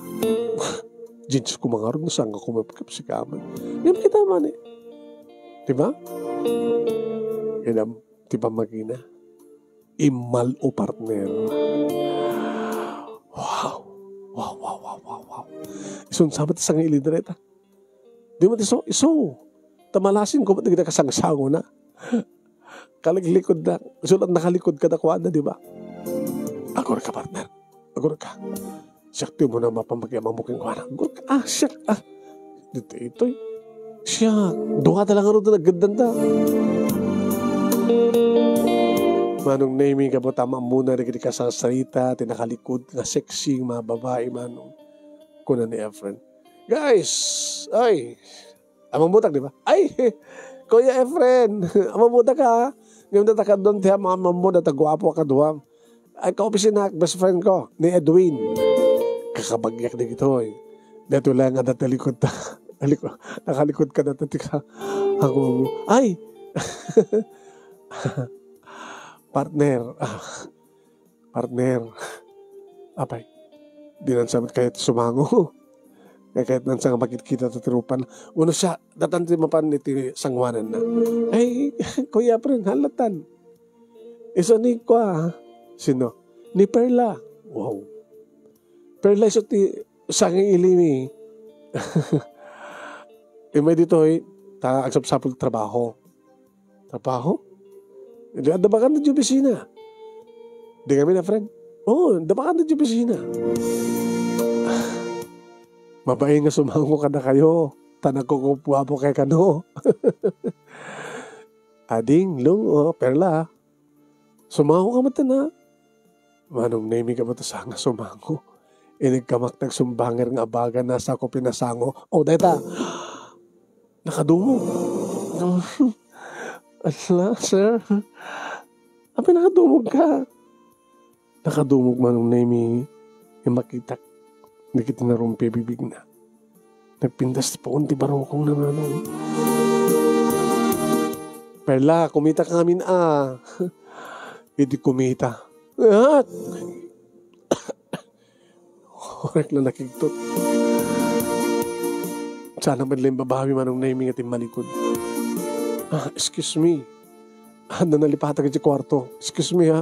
Jeans ko mangarud no saan nga kumepkep, sika man. Ngem kita man eh. Di ba? Kaya ti pammagina. Immal-o, partner. Wow. Wow, wow, wow, wow, wow. Isun sabat sa nga ilidreta. Di mo ti isu, isu. Ta malasin ko, ba't dagiti kasangsango na? Kaliklikod na. Isu la't nakalikod kadakuada, di ba? Agurka, partner. Agurka. Siak ti umuna mapammag-ammo kenkuana. Agurka. Ah, siak. Ah. Ditoy, itoy. Siak. Dua ta lang ano doon, naggandan ta. Manong Nemy, gapu ta maammona dagiti kasarsarita, ti nakalikod nga sexy nga babai, manong. Kuna ni Efren. Guys, ay, amammutak, di ba? Ay, Kuya Efren, amammutak ka. Ngayon na takadon ti amammo na taguapo a kaduam. Ay, kaopisina, best friend ko, ni Edwin. Kakabagyak di gitoy. Dito lang nga natalikod ta. Aliko, nakalikod ka na ti ka. Ako, ay! Partner. Ah, partner. Apay, di nan samet kayat sumango. Kayat nan sa nga makitkita ta ti rupan. Uno siya, datan ti mapan iti sanguanan na. Ay, Kuya Pren, halatan. Isu ni kua, sino? Ni Perla. Wow. Perla isu ti sanging ilimi. Imay ditoy, ta agsapsapul trabaho. Trabaho? Di, adda bakante ti opisina. Di kami na, friend. Oo, adda bakante ti opisina. Mabain nga sumango kadakayo. Ta nagkukupuapo kay kano. Ading, Lung, oh, Perla. Sumango ka met na. Manong Nemy ka met sa nga sumango. Inigkamak nagsumbanger nga abagan na sa ko pinasango. Oh, deta. Nakadungog. Ala, sir. Apay nakadungog ka? Nakadungog Manong Nemy nga makitak dagiti narumpi bibigna. Nagpintas ti puon ti barukongna, Manong. Perla, kumita ka ngamin a. Idi kumita. Ah! Orek la nakigtot. Sana met la imbabawi Manong Nemy nga timmalikod. Ah, excuse me. Adda nalipatag iti kuarto. Excuse me, ha?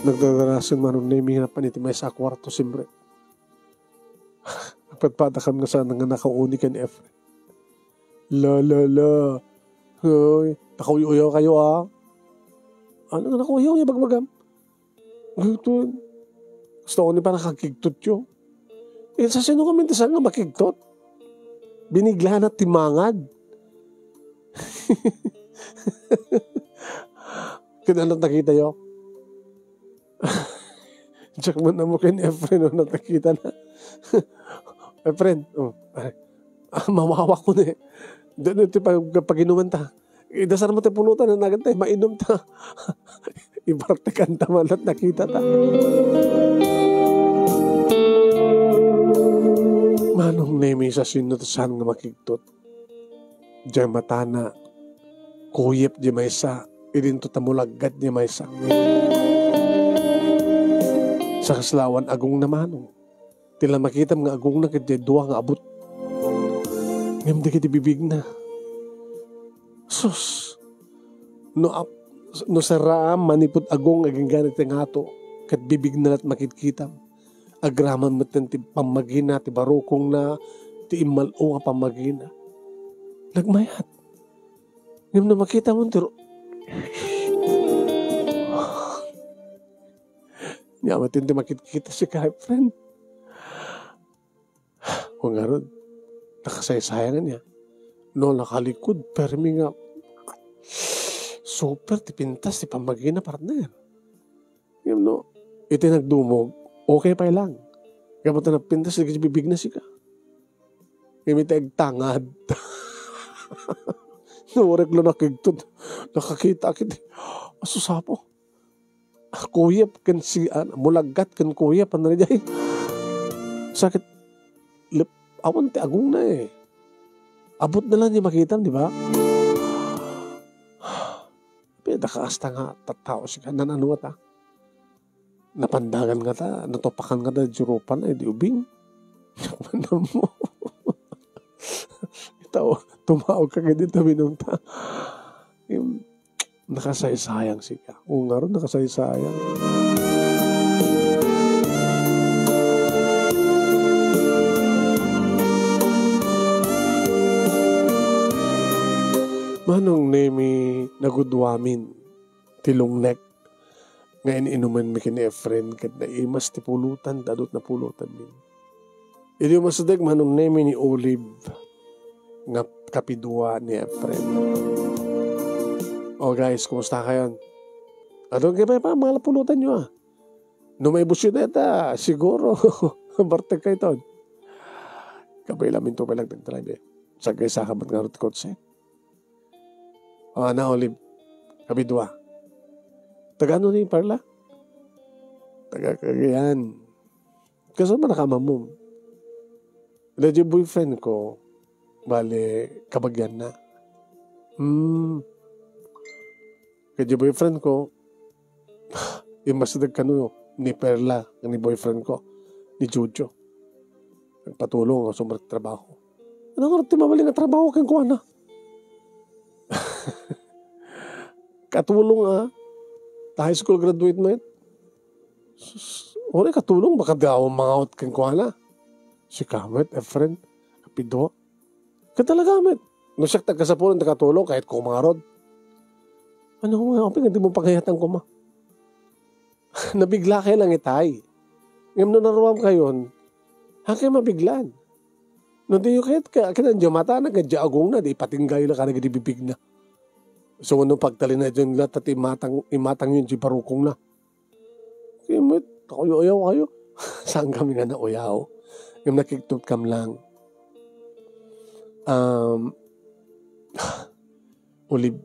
Nagdadanasen Manong Nemy nga napan iti maysa a kuarto, siyempre. Nagpadpadakan nga sana nga nakauni ken Efren. La, la, la. Hoy, nakauyo-uyo kayo, ah. Ano nga nakauyo-uyo, bagbagam? Gutod. Gusto ko ni pa nakakigtot yo. Eh, sa sino kami ti saan nga makigtot? Biniglana ti mangad. Kinanat nakita yo. Diak man ammo ken Efren, no, nakita na. Efren, oh, ay, ah, mawawa ko ni. Dito, ito pag, pag-inuman ta. Idasar mo ti pulutan, na nagan tayo, mainom ta. Ibartekan ta, malat nakita ta. Manong Nemy sa sino ti saan nga makigtot. Diay matana, kuyep diay maysa, idinto ta mulaggat diay maysa. Sa kaslawan, agongna Manong. Ti la makitam nga agongna ket diay dua nga abut. Ngem dagiti bibigna. Sus! No ap-, no saraam manipud agong agingga ti ngato, ket bibigna lat makitkitam. Agraman metten ti pammagina, ti barukongna, ti immal-o nga pammagina. Nagmayat. Ngem no makita mo ti ru-, nia met ti makitkita sika, friend. Kung ngarud, nakasaysayangan niya. No, nakalikod, permi nga super ti pintas ti pammagina, partner. Ngem no, iti nagdumog, okay pay lang. Gapu ta napintas dagiti bibigna sika. Ngem iti agtangad. No, orek la nakigtot. Nakakita kiti. Asus Apo. kuyep ken si-, ah, mulaggat ken kuyep, ano, daydiay? Sakit, lep-, awan ti agongna, eh. Abut na lang ni makitam, di ba? Pwede ka asta nga tattao sika, nan-ano ngata? Napandagan ngata, natupakan ngata, di rupan, eh, di ubing. Manam mo. Itaw, tumaog ka kadi ta minumta. Yung, nakasaysayang sika. O nga ron, nakasaysayang. Manong Nemi, nagudwamin ti lungnek nga in-inumenmi ken ni Efren ket naimas ti pulutan, dadot na pulutanmi. Idi umasideg, Manong Nemi, ni Olive nga kapidua ni Efren. Oh, guys, kumusta kayon? Adun kayo pa mga pulutan nyo, ah. No maibusyo na ita, siguro. Bartek kayo ton. Kabay lamin to, pala nagdrive, eh. Sagay sa kamat nga rot kotse. Ah, na Olive. Kabidua. Taga ano ni Perla? Taga Cagayan. Kasama na kamamum. Daydi boyfriend ko, bale, kabagian na. Hmm. Kaya boyfriend ko, imbasdag kano ni Perla, ni boyfriend ko, ni Jojo. Nagpatulong ako sa trabaho. Ano nga ti mabalin nga trabaho kenkuana? Katulong, ah. Ta high school graduate met. Sus, uri katulong, baka daw mangaut kenkuana. Si Kamet, a friend, kapidua. Ka talaga, met. No siak tagkasapulan, takatulong, kahit ko mangarod. Ano nga, apin, hindi mo pangayatan ko, ma. Nabigla kayo lang itay. Ngem no naruam kayon, ha kayo mabiglan? No di kayo ka, kaya di mata, nagkadya agong na, di patinggayo lang ka nagdibibig na. So, ano pagtalina dyan nila, tati imatang, imatang yun, di barukong na. Kimit, ako yung ayaw kayo. Saan kami nga nauyaw? Yung nakiktot kam lang. Um, Ulib.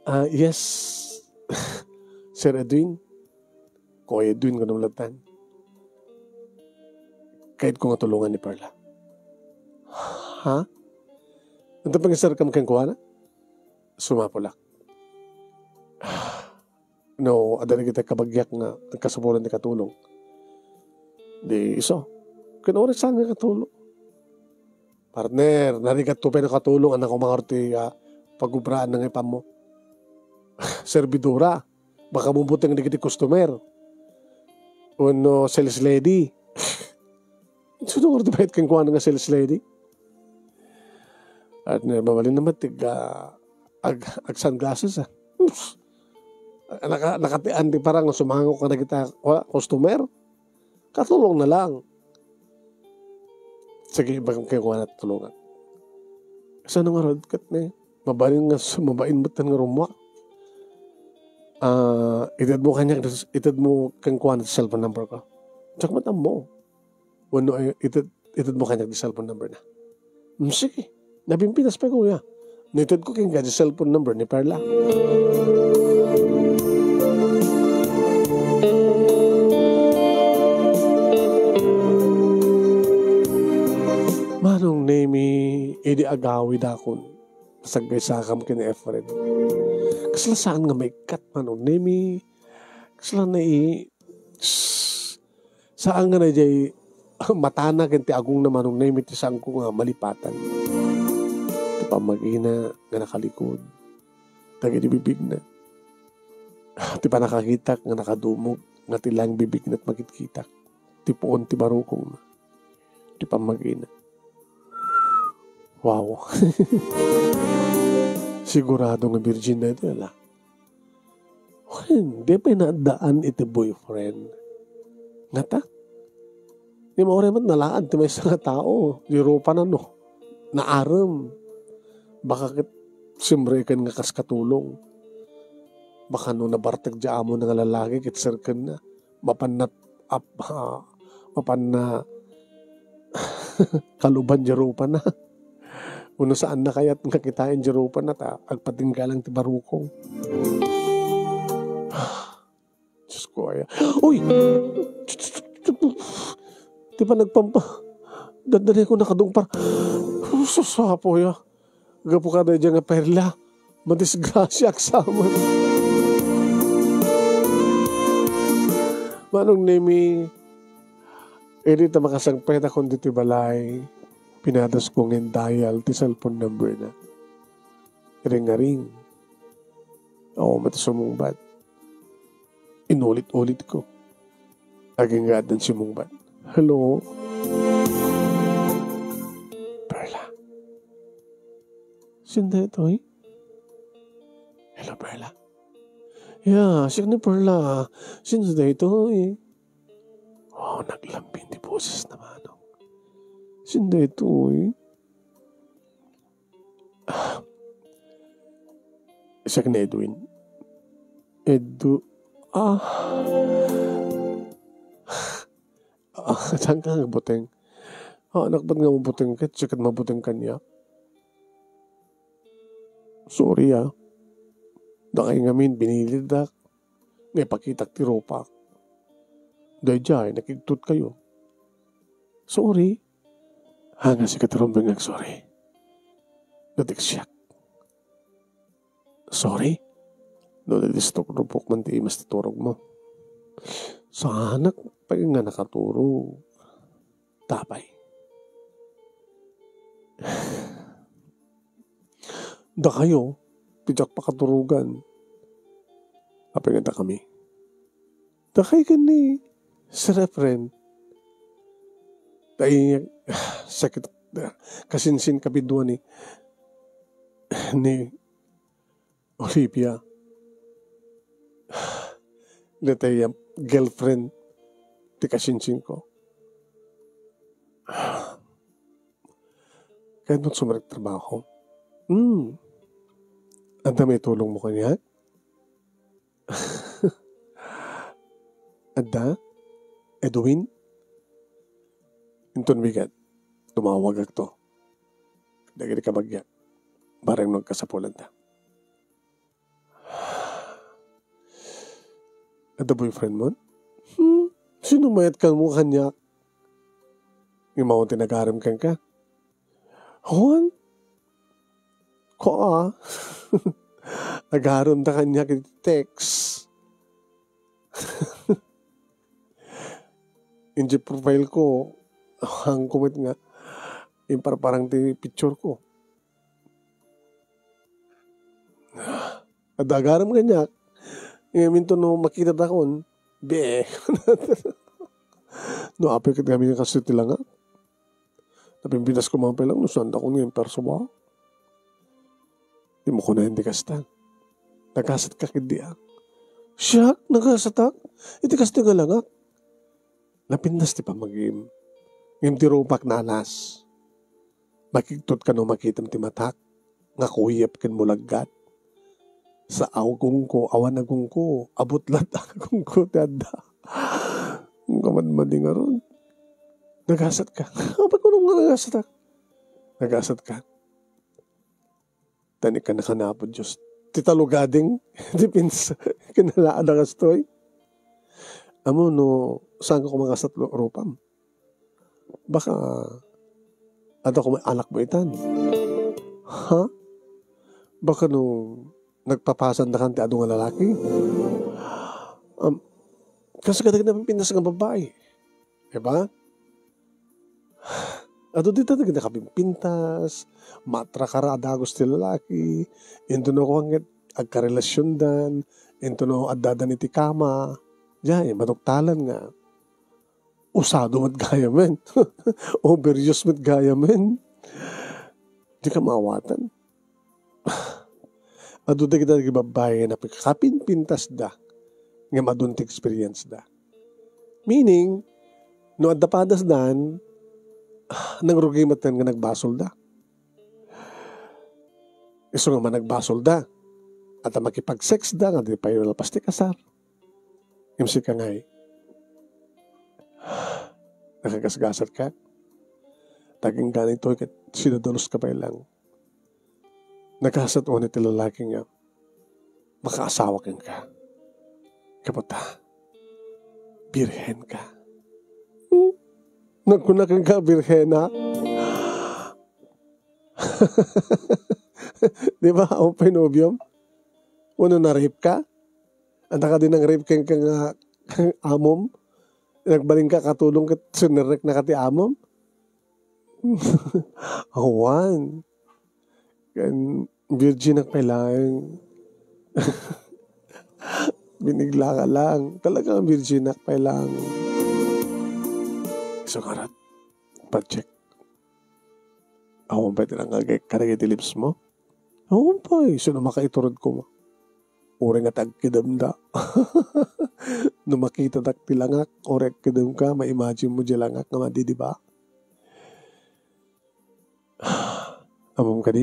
Ah, yes. Sir Edwin. Kuya Edwin, kung nalatan. Kahit ko nga tulungan ni Perla. Ha? Ito pag-isar kam kenkuana? Sumapulak. No, adda dagiti kabagiak nga agkasubolan ti katulong. Di isu. Ken uray saan nga katulong? Partner, narigat to pay nakatulong, anak ko, mga orti, ah, pagubraan na nga ipanmo. Servidora, baka bumuteng dagiti customer. Wenno sales lady. Sino nga orti bayat kenkuana nga sales lady? At na, mabalin naman, tig, ah, ag-, ag-sunglasses, ah. Oops. Naka-, nakatian ti parang sumangok ka na kita, wa, customer. Katulong na lang. Sige, bagam kayo kuha na tulungan. Saan nga rod kat ne? Mabalin nga, mabain mo nga rumuak. Ah, ited mo kanya, ited mo kang kuha na cellphone number ko. Check mo tamo. Wenno, ay, ited, ited mo kanya di cellphone number na. Hmm, sige. Nabimpinas pa, kuya. Nited ko kanya di cellphone number ni Perla. Manong Nemi, idi agawid akon. Saggay sakam ken Efren. Kasla saan nga maikkat, Manong Nemi. Kasla na i-, Saan nga na jay matana ken ti agongna, Manong Nemi, ti saanko nga malipatan. Ti pammagina nga nakalikod dagiti bibigna. Ti pannakakitak nga nakadumog nga ti laeng bibigna ti makitkitak. Ti puon ti barukongna. Ti pammagina. Wow. Sigurado nga virgin na ito, ala. Wen, di pay naaddaan iti boyfriend. Ngata? Di mauray met nalaad ti maysa nga tao. Di rupa na, no? Naarem. Baka ket simreken nga kas katulong. Baka no nabartek di amo na nga lalaki ket serken na. Mapan na ap-, ah, mapan na kaluban di rupa na. Uno saan na kayat nga kitain di rupa na ta agpatingga lang ti barukong. Diyos ko, aya. Uy! Ti panagpampa. Dandani ko nakadungpar. Sus, apo, ya. Gapu ka daydiay nga perla. Madisgrasya ak saman. Manong Nemi, idi ta makasangpet akon ditoy balay, pinadas ko nga in-dial ti cellphone number na. Ring-a-ring. Awan met sumungbat. Inulit-ulit ko. Agingga addan sumungbat. Hello? Perla. Sino daytoy? Hello, Perla. Ya, siak ni Perla. Sino daytoy? Oh, naglambing ti boses na manong. Sino daytoy? Ah, siak ni Edwin. Edu-, ah. Ah, saan ka nga buteng? Ah, anak, ba't nga mabuteng ka? Siak ket mabuteng kaniak. Sorry, ah. Dakay ngamin, binilidak. Nga ipakitak ti rupak. Daydiay, nakigtot kayo. Sorry. Hanga si Katrombe nga agsorry. Natik siak. Sorry? No, nadisturbo man ti imas ti turogmo. Saanak pay nga nakaturog. Tapay. Dakayo, ti diak pakaturogan. Apay nga dakami? Dakay ken ni Sir Efren. Ay, sakit, kasinsin kabidua ni, ni Olivia. Daytoy a girlfriend ti kasinsin ko. Kayatmo sumrektrabaho? Hmm. Adda maitulongmo kaniak? Adda? Edwin? Inton bigat, tumawagakto dagiti kabagiak. Bareng no agkasapulanta. Adda boyfriend mo? Hmm? Sino mayat ka mo kaniak? Nga maon ti nagarem kenka? Juan? Kua? Agarem da kaniak iti text. Iti profile ko, hang kumet nga imparparang ti picture ko. Adda agarem kaniak. Ngamin to no makita dakon, be. No, apay ket ngamin kastoy ti langak. Napimpintas ko man pay lang, no, saan dakon nga imperso ba? Di mo kunayan ti kasta. Nagasat ka ket di, ah. Siak, nagasatak? Iti kasta nga langak. Napintas ti pamagim. Ngem ti rupak nalas. Makigtot ka no makitam ti matak. Nga kuyep ken mulaggat. Sa agongko, awan agongko, abutlat agongko ti adda. Kamadmadi ngarud. Nagasat ka. Apay kunom nga nagasat ka? Nagasat ka. Tani ka nakan Apo Dios. Ti talugading, ti pinsa, kinalaada kastoy. Amo no, saan ka kumagasat lo-, rupam? Baka, adda ko may anak mo itan. Ha? Baka no, nagpapasan da kan ti adu nga lalaki? Um, kasi kadagiti napimpintas nga babae. Diba? Adu dita dagiti nakapimpintas, matrakara a dagus ti lalaki, intono kuan ket agkarelasiondan, intono addadan iti kama, diay, maduktalan nga usado met gayamen. Overuse met gayamen. Di ka maawatan. Adu dagiti babae nga napikapinpintasda, ngem adun ti experience da. Meaning, no adda padasdan, nangrugi met nga nagbasolda. Isu nga managbasolda, adda makipag-sex da nga di pay malpas ti kasar. Ngem sika ngay, nakagasgasat ka? Dagingga ditoy ket sidadalus ka pay lang. Nagasat unay ti lalaki nga makaasawa kenka. Kaputa, Birhen ka. Hmm? Nagkuna kenka, birhen ka? Di ba? Awan pay nobiom? Wenno na-rape ka? Anta kadi nang-rape kenka nga amom? Nagbalin ka katulong ket sinerrekna ka ti amom? Awan. Kan virgin ak pay lang. Binigla ka lang. Talagang virgin ak pay lang. So, karat, pa-check. Awan pay ti nangagek kadagiti lips mo? Awan pay. Sino makaiturod ko? Uray nga ti agkidemda. No makitadak ti langak, uray agkidem ka, ma-imagine mo di langak nga madi, di ba? Ammom kadi?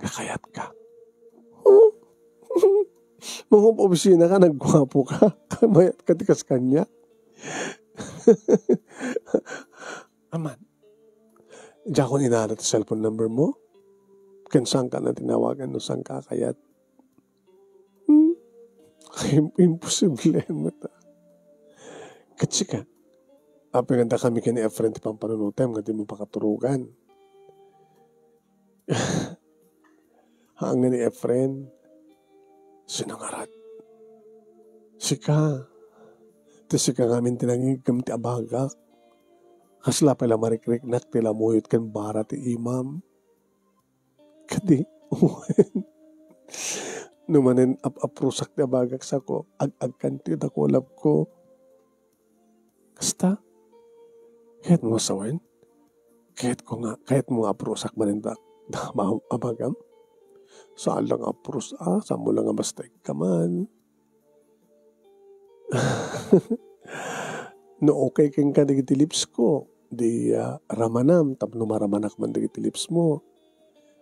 Nga kayat ka. Mangup-obsina ka, nagguapo ka. Mayat ka ti kas kaniak. Aman. Diakon inana ti cellphone number mo. Ken saan ka na tinawagan no saan ka kayat. Hmm? Im-, imposible met. Ket sika, apay nga dakami ken ni Efren ti pampanunotem nga dimo pakaturogan. Haan nga ni Efren, sino ngarud? Sika. Ti sika ngamin ti nangiggem ti abagak. Kasla pay la marikriknak ti lamuyot ken bara ti imam. Kadi, wen. No manen ap-aprosak ti abagak sako, ag-agkan ti dakulapko. Kasta, kayatmo nga sawen? Kayatko nga, kayatmo nga aprosak manen da, da, ma-, abagam? Saan lang apros, ah, samo lang nga basta ikka man. No okay kenka dagiti lips ko, di, ah, ramanam tapno maramanak man dagiti lips mo.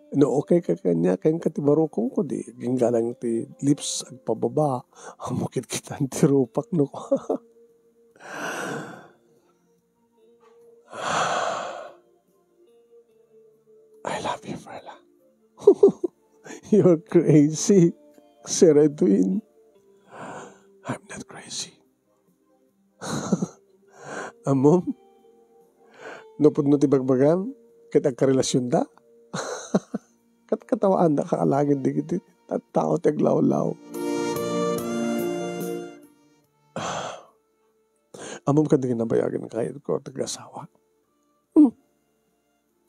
No okay ka kaniak, kenka ti barukongko, di aginggalang ti lips agpababa, ammo kitkitan ti rupak no. I love you, Perla. You're crazy, Sir Edwin. I'm not crazy. Ammom? No pudno ti bagbagam, ket agkarelasionda? Katkatawaanda ka alagid dagiti tattao ti aglawlaw. Ammom kadi nga nabayagen nga kayatko ti agasawak? Hmm.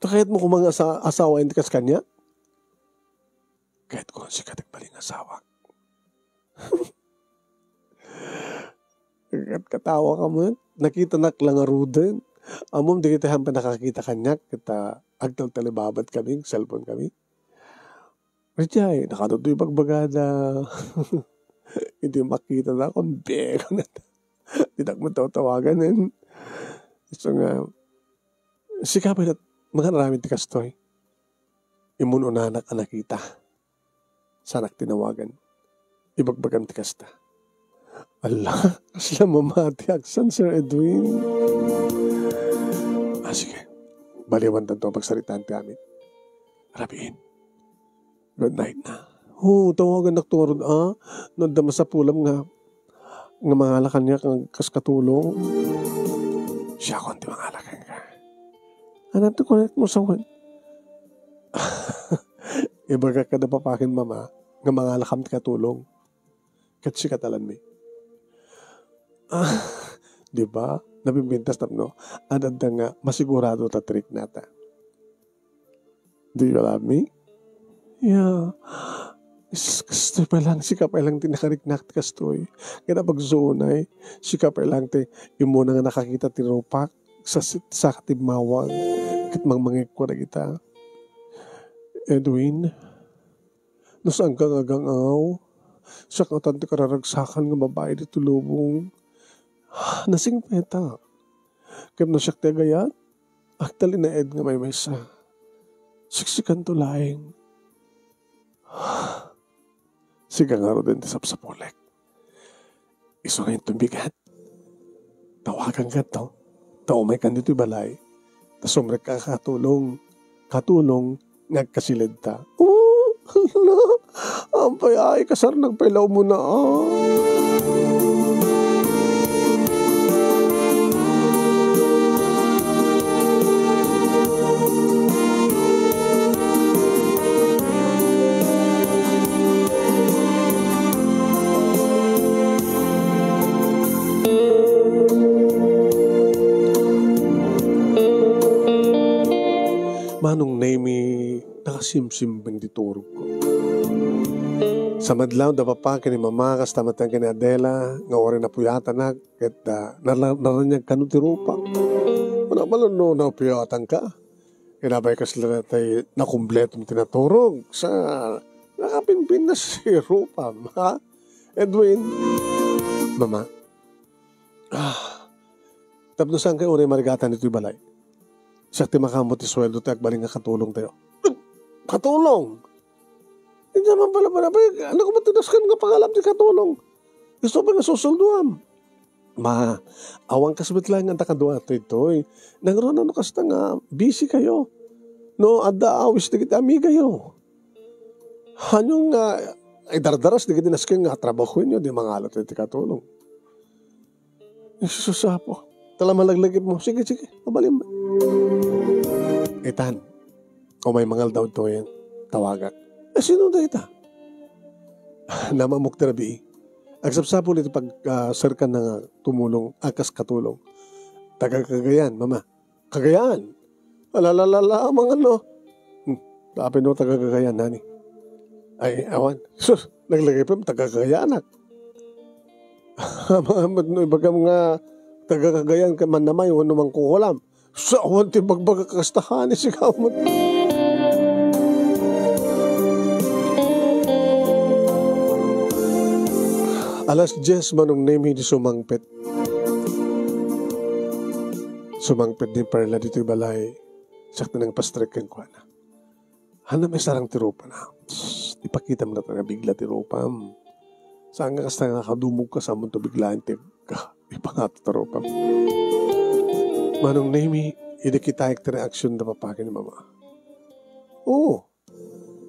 Ta kayatmo koma nga asa-, asawaen ti kas kaniak? Kayatko nga sika ti agbalin nga asawak. Kat-, katawa ka met. Nakitanak la ngaruden. Ammom dagiti han pay nakakita kaniak, ket, ah, agtaltalibabad kami, cellphone kami. Rejay, nakadudtoy bagbagada. Idi makita na akon, bego na ta. Dinak matawtawagan, eh. So nga, sika pay met, mangaaramid ti kastoy. Immun unanak a nakita. Saanak tinawagan. Ibagbagam ti kasta. Ala, kasla mamati aksan, Sir Edwin. Ah, sige. Baliwan tanto pagsaritaan ti amin. Rabiin. Good night na. Oo, tawagan nak to ngarud, ah. No adda masapulam nga, nga mangala kaniak nga kas katulong. Siakon ti mangala kenka. Ano ti kunat mo sa wan? Ibagak kada papakin mama, nga mangalakam ti katulong. Ket sika talanmi. Ah, di ba? Napimpintas tapno, adda nga masigurado ta trick nata. Do you love me? Yeah. Is-, kastoy pay lang, sika pay lang ti nakariknak ti kastoy. Kaya pagsuonay, sika pay lang ti imuna nga nakakita ti rupak sa, sa katimmawag. Ket mangmangikko dagita. Edwin, no saanka nga agang-angaw, siak ngatan ti kararagsakan nga babai ditoy lubong. Nasingpeta. Ket no siak ti agayat, agtalinaed nga maymaysa. Siksikanto laeng. Sika ngaruden ti sapsapulek. Isu nga inton bigat. Tawagan kanto. Ta umaykan ditoy balay. Ta sumrek ka katulong. Katulong nga agkasiled ta. Oh, hala. Ampay ay, kasarnag pay la umuna, ah. Manong Nemi, nakasimsimbing ti turogko. Sa madlaw, da papa ken ni mama, kasta met ken ni Adela, nga uray napuyatanak, ket, ah, nala-, naraniag kano ti rupa. Wala man no napuyatanka. Ken apay kasla tay nakumpletom ti naturog. Sa, nakapinpinnas ti rupam, ha? Edwin, mama, ah, tapno saan kayo uray marigatan ditoy balay? Siak ti makaammo ti sueldo ti agbalin nga katulong tayo. Katulong? Hindi naman pala pala. Ano ko matinas ka nga pangalam ti katulong? Gusto ba nga susulduam? Ma, awan kasbit laeng adda kadua toy toy. Nangruna no kasta nga busy kayo. No, adda awis dagiti amigayo. Hanyo nga, ay dardaras dagiti nasken nga trabahuenyo, di mangalat ti katulong. Jesus, Apo. Tala malaglagip mo. Sige, sige. Mabalin. Itan. O may mangaldaw to yan. Tawagak. Eh, sino da ita? Namamok ti rabii. Agsapsapul iti pag, ah, serkan na nga tumulong, akas katulong. Taga Cagayan, mama. Cagayan. Alalalala, mga ano. Hmm. Tapin no, taga Cagayan, honey. Ay, awan. Sus, naglagay pa, taga Cagayan, ah. Mga no, ibagam nga taga Cagayan ka man namay, wano man kukulam. Sa awan ti bagbaga kasta, honey, sigaw mo. Alas diez, Manong Nemi, di sumangpet. Sumangpet ni Perla ditoy balay. Sakto nang pastrek kenkuana. Hanam isarang ti rupana. Psst, ipakitam na nga bigla ti rupam. Saan nga kasta nga kadumog ka, saan mo to biglaan ti ka-, ipangato ti rupam. Manong Nemi, idi kitaek ti reaksyon da papa ken ni mama. Oo.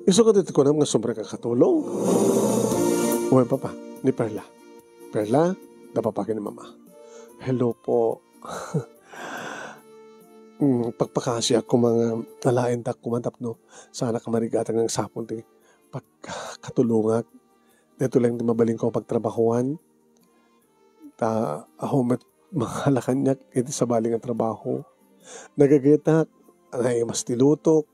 Isu ka ti kunam nga sumrek a katulong. Wen, papa, ni Perla. Perla, da papa ken ni mama. Hello po. Mm, pagpakasiak koma nga alaentak koma tapno saanak a marigatang nga sapon ti pagkatulongak. Daytoy laeng ti mabalinko a pagtrabahoan. Ta, aho met mangala kaniak iti sabali nga trabaho. Nagagayatak, naimas ti lutok,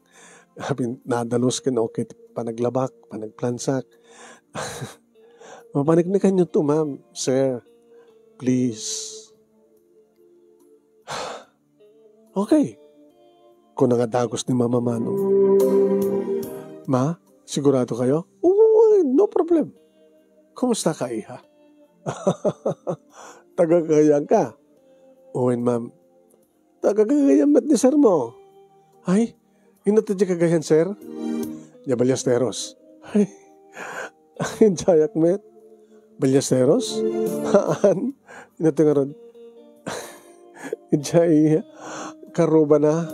apin-, nadalus ken okay ti panaglabak, panagplansak. Mapaniknikanyo to, ma'am, sir. Please. Okay. Kuna nga dagus ni Mama Manong. Ma, sigurado kayo? Oo, no problem. Kumusta ka, iha? Taga Cagayan ka? Wen, ma'am. Taga Cagayan met ni sir mo? Ay, ino ti Cagayan, sir? Dia Ballesteros. Ay, Injayak met. Ballesteros? Haan? Ino ti ngarud? Injay karubana.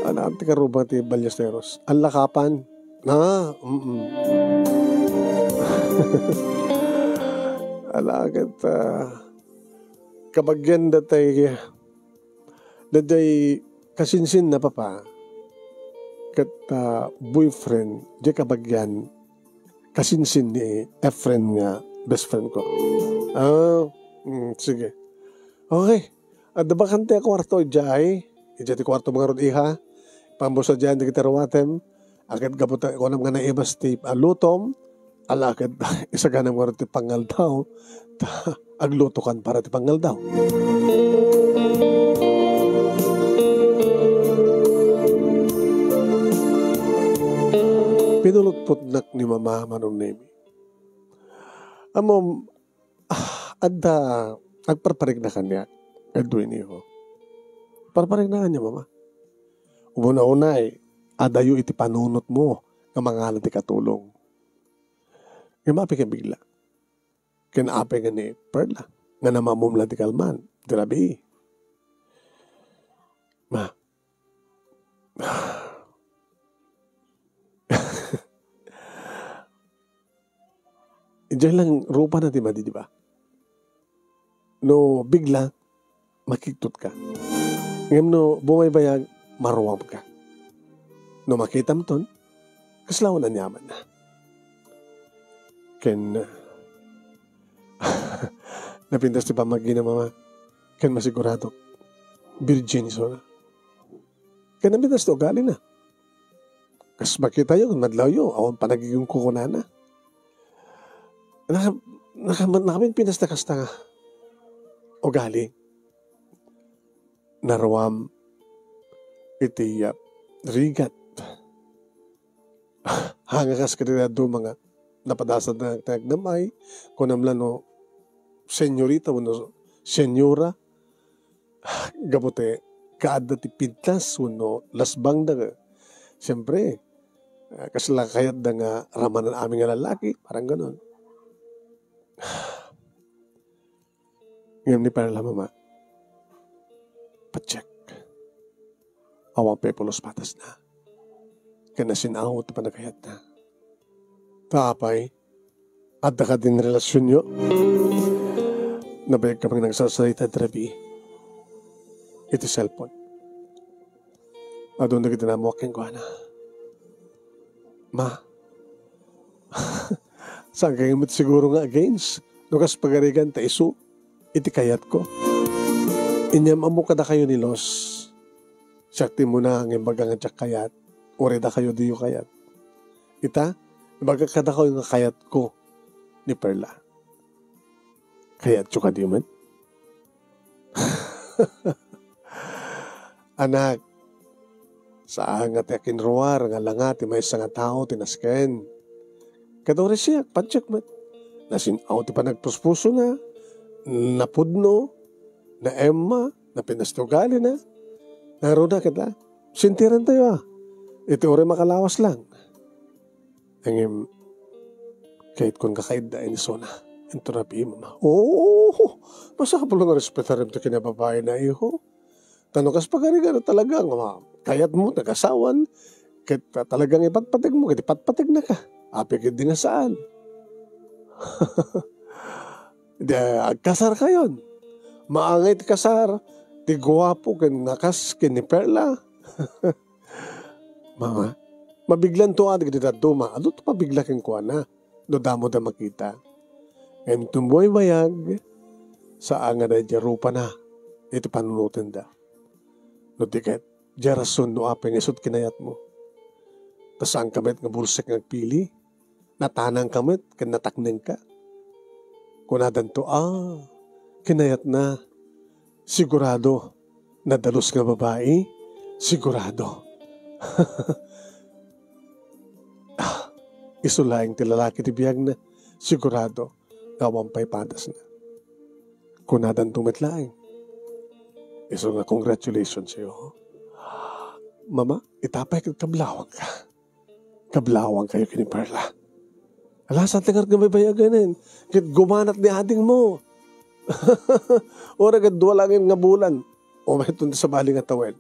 Ala ti karuba ti Ballesteros. Allakapan. Ah, mm. Ala ket, ah, kabagian datay Daydiay kasinsinna, papa, ket, ah, boyfriend, diay kabagian, kasinsin ni Efren nga best friend ko. Ah, mm, sige. Okay. Adda bakante a kuarto idiay. Idiay ti kuarto, mga rod, iha. Pambusa diay dagiti ruatem. Aket gapu ta kunam nga naimas ti, ah, lutom, ala ket isaganam ngarud ti pangaldaw, ta aglutokan para ti pangaldaw. Pinulotpotnak ni Mama, Manong Nemi. Ammom, ah, adda agparparigna kaniak, Edwin, iho. Parparigna kaniak, Mama. Una-unay, adayo iti panunotmo nga mangala ti katulong. Ngem apay ken bigla? Ken apay ken ni Perla nga namamumla ti kalman, ti rabii? Ma, idiay lang rupana ti madi, di ba? No bigla, makigtot ka. Ngem no bumaybayag, maruam ka. No makitam ton, kasla awan aniamanna. Ken, napintas ti pammagina, Mama. Ken masigurado, virgin isuna. Ken napintas ti ugalina. Kas makitayo, madlawyo, awan panagiging kukunana. Naka-, naka-, nakapinpinas na kasta nga ugali. Naruam iti, ah, rigat. Hanga kas kadin duma nga napadasan na ti agnam-ay, kunam la no senyorita wenno senyora, gapu ti kaadda ti pintas wenno lasbangda. Siempre, ah, kasla kayatda nga ramanan amin nga lalaki, parang ganon. Ngem ni Perla, Mama, pacheck. Awan pay pulos patasna. Ken nasin-aw ti panagkayatna. Ta apay, adda kadin relasionyo? Nabayag kami nga nagsarsarita iti rabii iti cellphone. Adun dagiti naammoak kenkuana. Ma, saan kayo met siguro nga against no kas pagarigan ta isu iti kayatko? Inyam ammo kadakayo ni Los. Siak ti muna nga imbaga nga diak kayat, uray dakayo diyo kayat. Ita, imbagak kadakayo nga kayatko ni Perla. Kayatyo kadi met? Anak, saan nga ti akinruar nga langa ti maysa nga tao ti nasken. Ket uray siak, pacheck met. Nasin-aw ti panagpuspusona, napudno, naemma, napintas ti ugalina. Ngarud a ket la, sintirantayo a. Iti uray makalawas lang. Ngem, kayatko nga kayatda a isuna. Inton rabii, Mama. Oo, masapul nga respetarem ti kinababaina, iho. Ta no kas pagarigan a talaga nga kayatmo, nagasawan, ket talaga nga ipatpategmo, ket ipatpategnaka. Apay ket di nga saan. Di, agkasarkayon. Maangay ti kasar, ti guapo ken nga kas ken ni Perla. Mama, mabiglanto a dagiti dadduma. Adu ti pabigla kenkuana no damo da makita. Ngem tumbuay bayag, saan nga daydiay rupana iti panunotenda. No di ket, diay rason no apay nga isut kinayatmo. Ta saanka met nga bulsek nga agpili, natanangka met ken nataknengka. Kunadanto, "Ah, kinayatna. Sigurado, nadalus nga babai. Sigurado." Ah, isu laeng ti lalaki ti biagna. Sigurado, awan pay patasna. Kunadanto met laeng, isu nga, "Congratulations sa'yo. Mama, ita pay ket kablawangka." Kablawangkayo ken ni Perla. Ala, saan ti ngarud nga mabayaganen? Ket gumanat ni adingmo. Uray ket dua laeng nga bulan. O, mayton ti sabali nga tawen.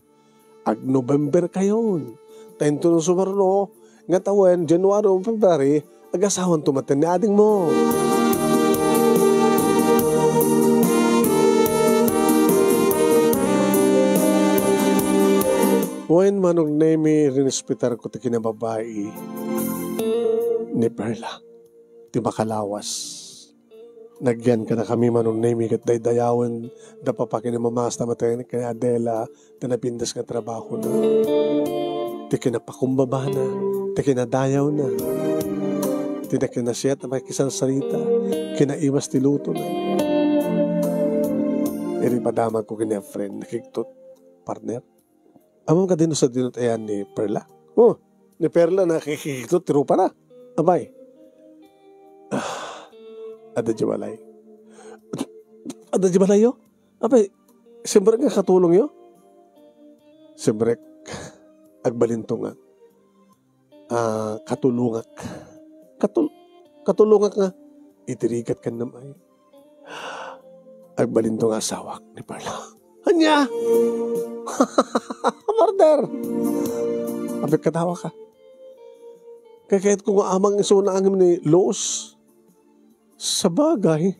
Ag-November kayon. Ta inton sumarno nga tawen, January o February, agasawanto met ni adingmo. Wen, Manong Nemi, rinespetarko ti kinababai ni Perla, ti makalawas. Nagyan kadakami, Manong Nemi, ket daydayawen da papa ken ni mama, kasta met ken ni Adela, ti napintas nga trabahona, ti kinapakumbabana, ti kinadayawna, ti nakinasiat a makisarsarita, kinaiwas ti lutona. Idi padamagko ken ni Efren, nakigtot, partner. Ammom kadi no sadino ti ayan ni Perla? Oh, ni Perla nakikigtot ti rupana. Apay. Ah, adda diay balay. Adda diay balayyo? Apay, siempre nga katulongyo? Siempre, agbalinto nga. Ah, katulongak. Katul-, katulongak nga. Iti rigat ken ni May. Agbalinto nga asawak ni Perla. Ania? Murder! Apay, katawa ka. Kayatko nga amang isuna angem ni Los. Sabagay.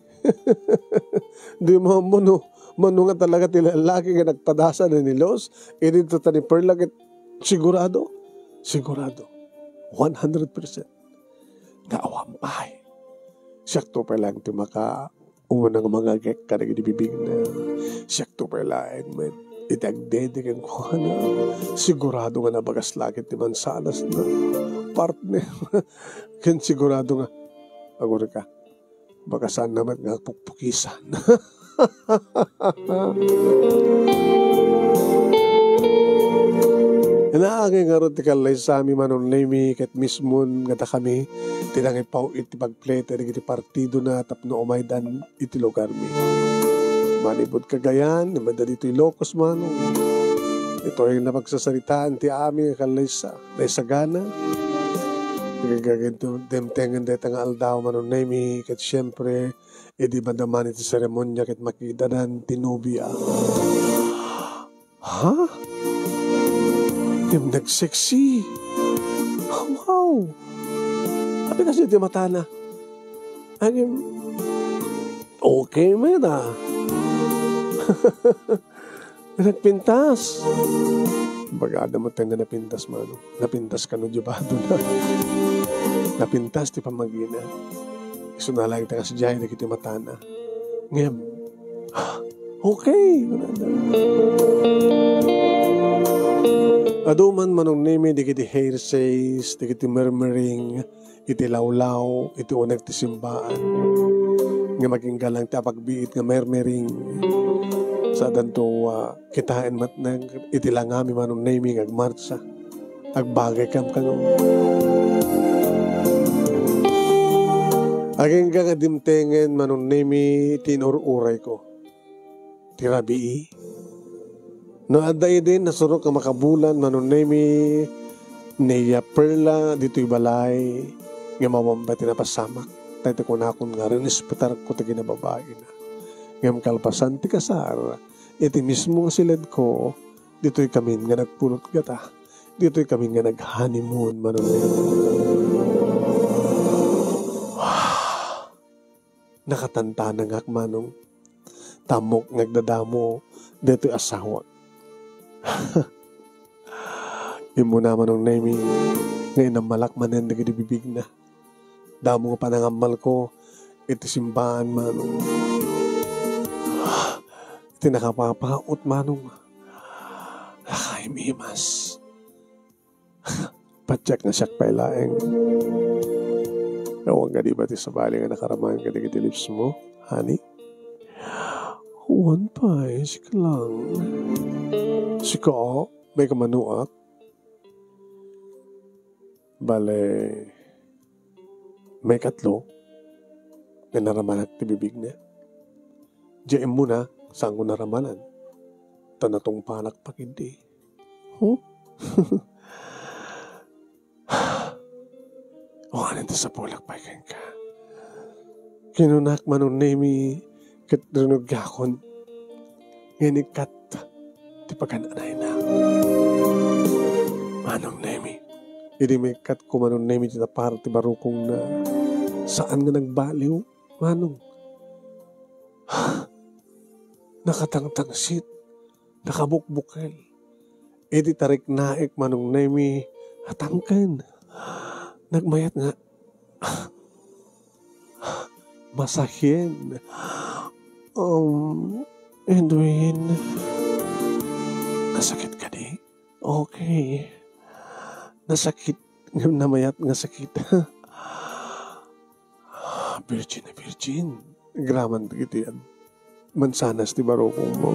Di mo ammo no, mano nga talaga ti lalaki nga nagpadasa ni Los. Idi ta ni Perla ket sigurado. Sigurado. One hundred percent. Nga awan pay. Siakto pay laeng ti maka-, umuna nga mangagek kadagiti bibigna. Siakto pay laeng met. iti agdede kenkuana, sigurado nga nabagas la ket ti mansanasna, partner. Ken sigurado nga, agurika, baka saanna met nga pukpukisan. Naangay ngarud ti kallaysami, Manong Nemi, ket mismon nga dakami ti nangipaw-it ti pagplete dagiti partidona tapno umaydan iti lugarmi. Manipud Cagayan, immay ditoy Ilocos, Manong. Itoy nga napagsasaritaan ti amin nga kallaysa, naisagana. Agingga dimtengen dayta nga aldaw, Manong Nemi, ket siempre, idi madamani ti seremonia ket makidanan ti nobia. Ha? Ngem nagseksi. Wow! Apay kasdi ti matana? Ngem, okay met a. Nagpintas. Bagada met nga napintas, Manong. Napintas kano diay badona. Napintas ti pammagina. Isuna laeng ti kasdiay dagiti matana. Ngem, okay. Adu man, Manong Nemi, dagiti hearsays, dagiti murmuring, iti lawlaw, iti uneg ti simbaan. Ngem agingga laeng ti apagbiit nga murmuring. Saadanto, ah, kitaen met iti langami, Manong Nemi, nga agmartsa. Agbagay kam kano. Agingga nga dimtengen, Manong Nemi, ti inur-urayko. Ti rabii. No adda idi nasurok nga makabulan, Manong Nemi, ni Perla ditoy balay, ngem awan pay ti napasamak. Tay ti kunakon nga rinespetarko ti kinababaina. Ngem kalpasan ti kasar, iti mismo nga siledko, ditoy kamin nga nagpulot gata. Ditoy kamin nga nag-honeymoon, Manong Nemi. Nakatantanangak, Manong. Ta ammok nga agdadamo daytoy asawak. Immuna, Manong Nemi, nga inammalak manen dagiti bibigna. Damo nga panangammalko iti simbaan, Manong. Iti nakapapaut, Manong. Nakaimimas. Patiek nga siak pay laeng. Awan kadi ba ti sabali nga nakaraman kadagiti lips mo, honey? Awan pay, sika lang. Sika, may kamanoak? Bale, may katlo nga naramanak ti bibigna. Diay immuna, saanko naramanan. Ta natungpanak pa ketdi. Hmm? Awanen ti sapulak pay kenka. Kinunak, Manong Nemi, ket rinugakon nga inikkat ti pagan-anayna. Manong Nemi, idi maikkat ko, Manong Nemi, ti napar ti barukongna, saan nga nagbaliw, Manong. Nakatangtangsit, nakabukbukel. Idi tariknaek, Manong Nemi, atangken. Nagmayat nga masahien. Um, Edwin, nasakit kadi? Okay. Nasakit, namayat nga sakit. Virgin a virgin. Agraman dagiti ad-, mansanas ti barukongmo.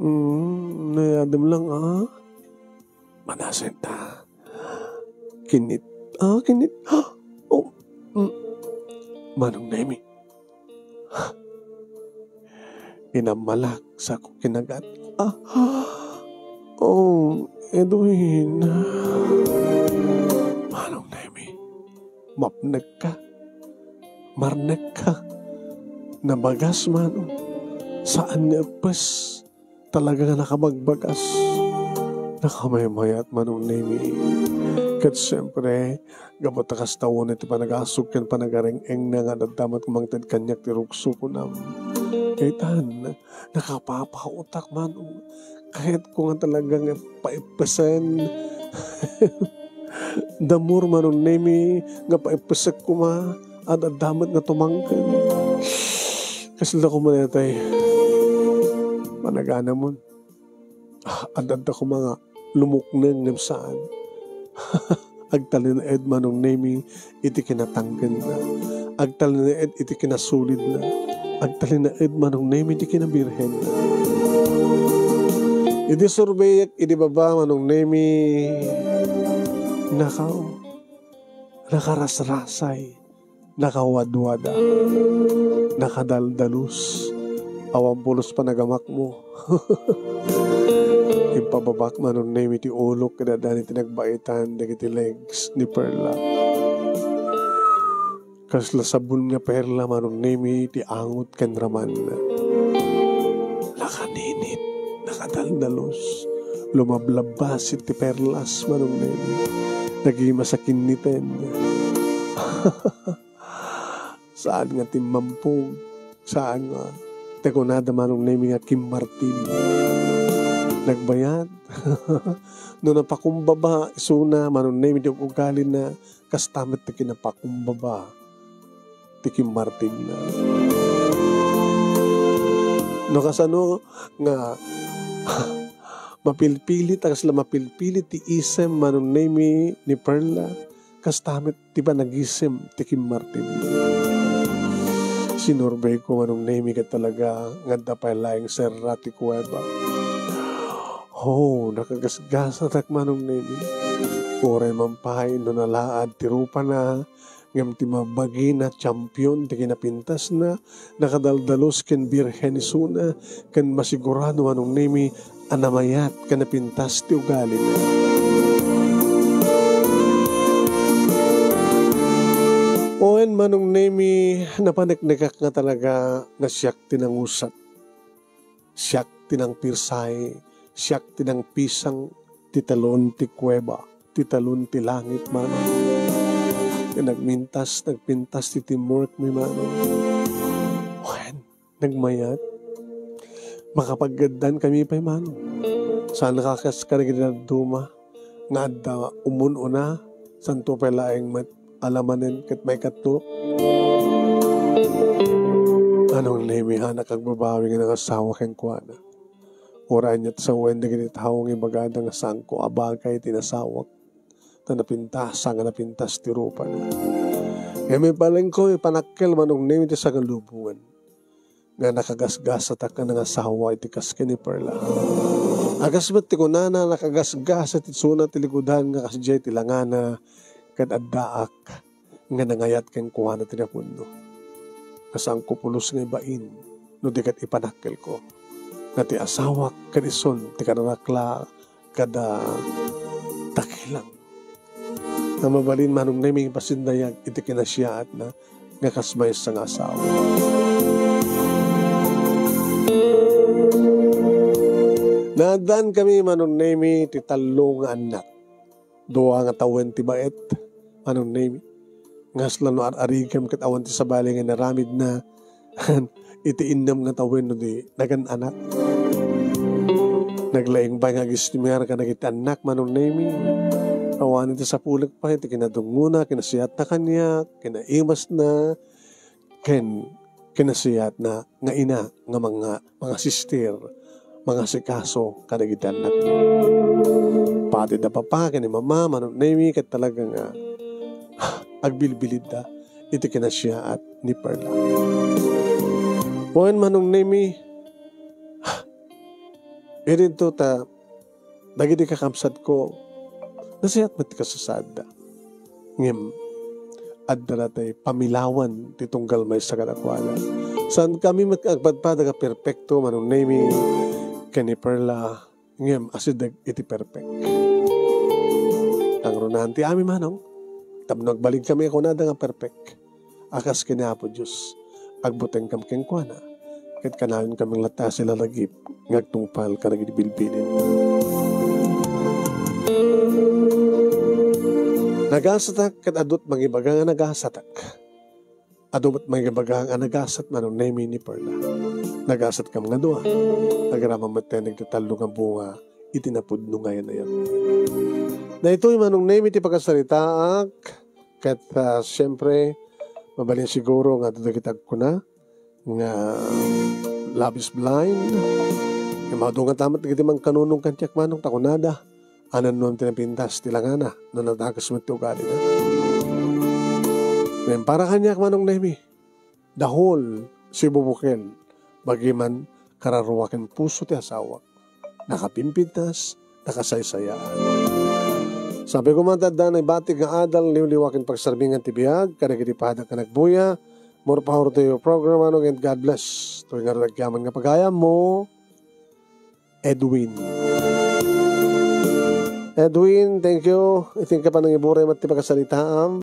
Mm, nayadem lang, ah. Manasen ta. Kinit. Ah, kinit. Oh, mm. Manong Nemi. Inammalak sa kinagat. Ah, oh, Edwin. Manong Nemi, mapnekka. Marnekka. Nabagas, Manong. Saan nga eppes. Talaga nga nakabagbagas. Nakamaymayat, Manong Nemi. Ket siempre, gapu ta kasta unay ti panagasug ken panagareng-engna nga adda met mangted kaniak ti rukso, kunam. Kaitan, nakapapaotak, Manong. Kayatko nga talaga nga paippesen. Damor, Manong Nemi, nga paippesek koma, ad-adda met nga tumangken. Kasla koma daytay. panaganamon. Ah, ad-adda koma nga lumukneng ngem saan. Agtalinaed, Manong Nemi, iti kinatangkenna. Agtalinaed iti kinasulidna. Agtalinaed, Manong Nemi, iti kinabirhenna. Idi surbeyek idi baba, Manong Nemi, nakaw, nakarasrasay, nakawadwada, nakadaldalus. Awan pulos panagamakmo. Impababak, Manong Nemi, ti ulok ket addan iti nagbaitan dagiti legs ni Perla. Kasla sabun nga perla, Manong Nemi, ti angot ken ramanna. Nakaninit, nakadaldalus, lumablabbas iti perlas, Manong Nemi. Nagimas a kinniten. Saan nga timmampog, saan nga ti kunada, Manong Nemi, nga kimmartin. Nagbayat. No napakumbaba isuna, Manong Nemi, ti ug-ugalina, kasta met ti kinapakumbaba ti kimmartinna. No kasano nga mapilpilit, a kasla mapilpilit ti isem, Manong Nemi, ni Perla, kasta met ti panagisem ti kimmartinna. Sinurbeyko, Manong Nemi, ket talaga nga adda pay laeng serra ti kuweba. Oh, nakagasgasatak, Manong Nemi. Uray man pay no nalaad ti rupana, ngem ti mabagina champion ti kinapintasna, nakadaldalus ken birhen isuna, ken masigurado, Manong Nemi, a namayat ken napintas ti ugalina. Wen, Manong Nemi, napaneknekak nga talaga nga siak ti nangusat. Siak ti nangpirsay, siak ti nangpisang ti talon ti kuweba, ti talon ti langit, Manong. Nga nagmintas, nagpintas ti teamwork mi, Manong. Wen, nagmayat. Makapaggaddan kami pay, Manong. Saan ka kas kadagiti dadduma nga adda umun-una, santo pay laeng met alamanen ket maikatlo. Manong Nemi, hanak agbabawi nga nangasawa kenkuana. Uray aniat sawen dagiti tao nga ibagada nga saanko a bagay ti nasawak, ta napintas, nga napintas ti rupana. Ngem ipalengko, ipanakkel, Manong Nemi, ti sangalubongan nga nakagasgasatak nga nangasawa iti kas ken ni Perla. A kas met ti kunana, nakagasgasat isuna ti likudan nga kasdiay ti langana, ket addaak nga nangayat kenkuana ti napudno. Nga saanko pulos nga ibain no di ket ipanakkelko nga ti asawak ket isun ti kanarakla kada takilang. Nga mabalin, Manong Nemi, ipasindayag iti kinasiaatna nga kas maysa nga asawa. Naaddan kami, Manong Nemi, ti tallo nga annak. Dua nga tawen ti baet, Manong Nemi. Nga kasla no ar-arigem ket awan ti sabali nga inaramidna iti innem nga tawen no di nagan-anak. Naglaing pay nga agistimar kadagiti annak, Manong Nemi. Awan iti sapulek pay ti kinadungngona, kinasiatna kaniak, kinaimasna, ken kinasiatna nga ina nga manga-, mangasister, mangasikaso kadagiti annakna. Pati da papa ken ni mama, Manong Nemi, ket talaga nga agbilbilidda iti kinasiaat ni Perla. Wen, Manong Nemi, idinto ta dagiti kakabsatko, nasayaat met ti kasasaadda. Ngem, adda latay pamilawan ti tunggal maysa kadakuada. Saankami met nga agpadpada nga perpekto, Manong Nemi, ken ni Perla, ngem asideg iti perpek. Kangrunaan ti amin, Manong, tapno agbaligkami a kunada nga perpek. A kas ken ni Apo Dios, agbutengkam kenkuana, ket kanayonkami latta a silalagip nga agtungpal kadagiti bilbilin. Nagasatak ket adu met mangibaga nga nagasatak. Adu met mangibaga nga nagasat, Manong Nemi, ni Perla. Nagasatkam nga dua. Agraman met ti tallo nga bunga iti napudno nga ayan-ayan. Daytoy, Manong Nemi, ti pakasaritaak. Ket, ah, siyempre, mabalin siguro nga adda dagiti agkuna nga love is blind. Imadungan ta met dagiti mangkanunong kaniak, Manong, ta kunada, anannuam ti napintas ti langana, no nadagus met ti ugalina. Ngem para kaniak, Manong Nemi, dahol sibubukel, bagi man kararua ken puso ti asawak. Nakapimpintas, nakasaysayaan. Sabi ko man, adda naibatik nga adal, liwliwa ken pagsarmingan ti biag, kadagiti padagna nga agbuya. More power to your program, Manong, and God bless. Toy ngarud agyaman nga pagayammo, Edwin. Edwin, thank you. Iti inka panangiburay met ti pakasalitaam.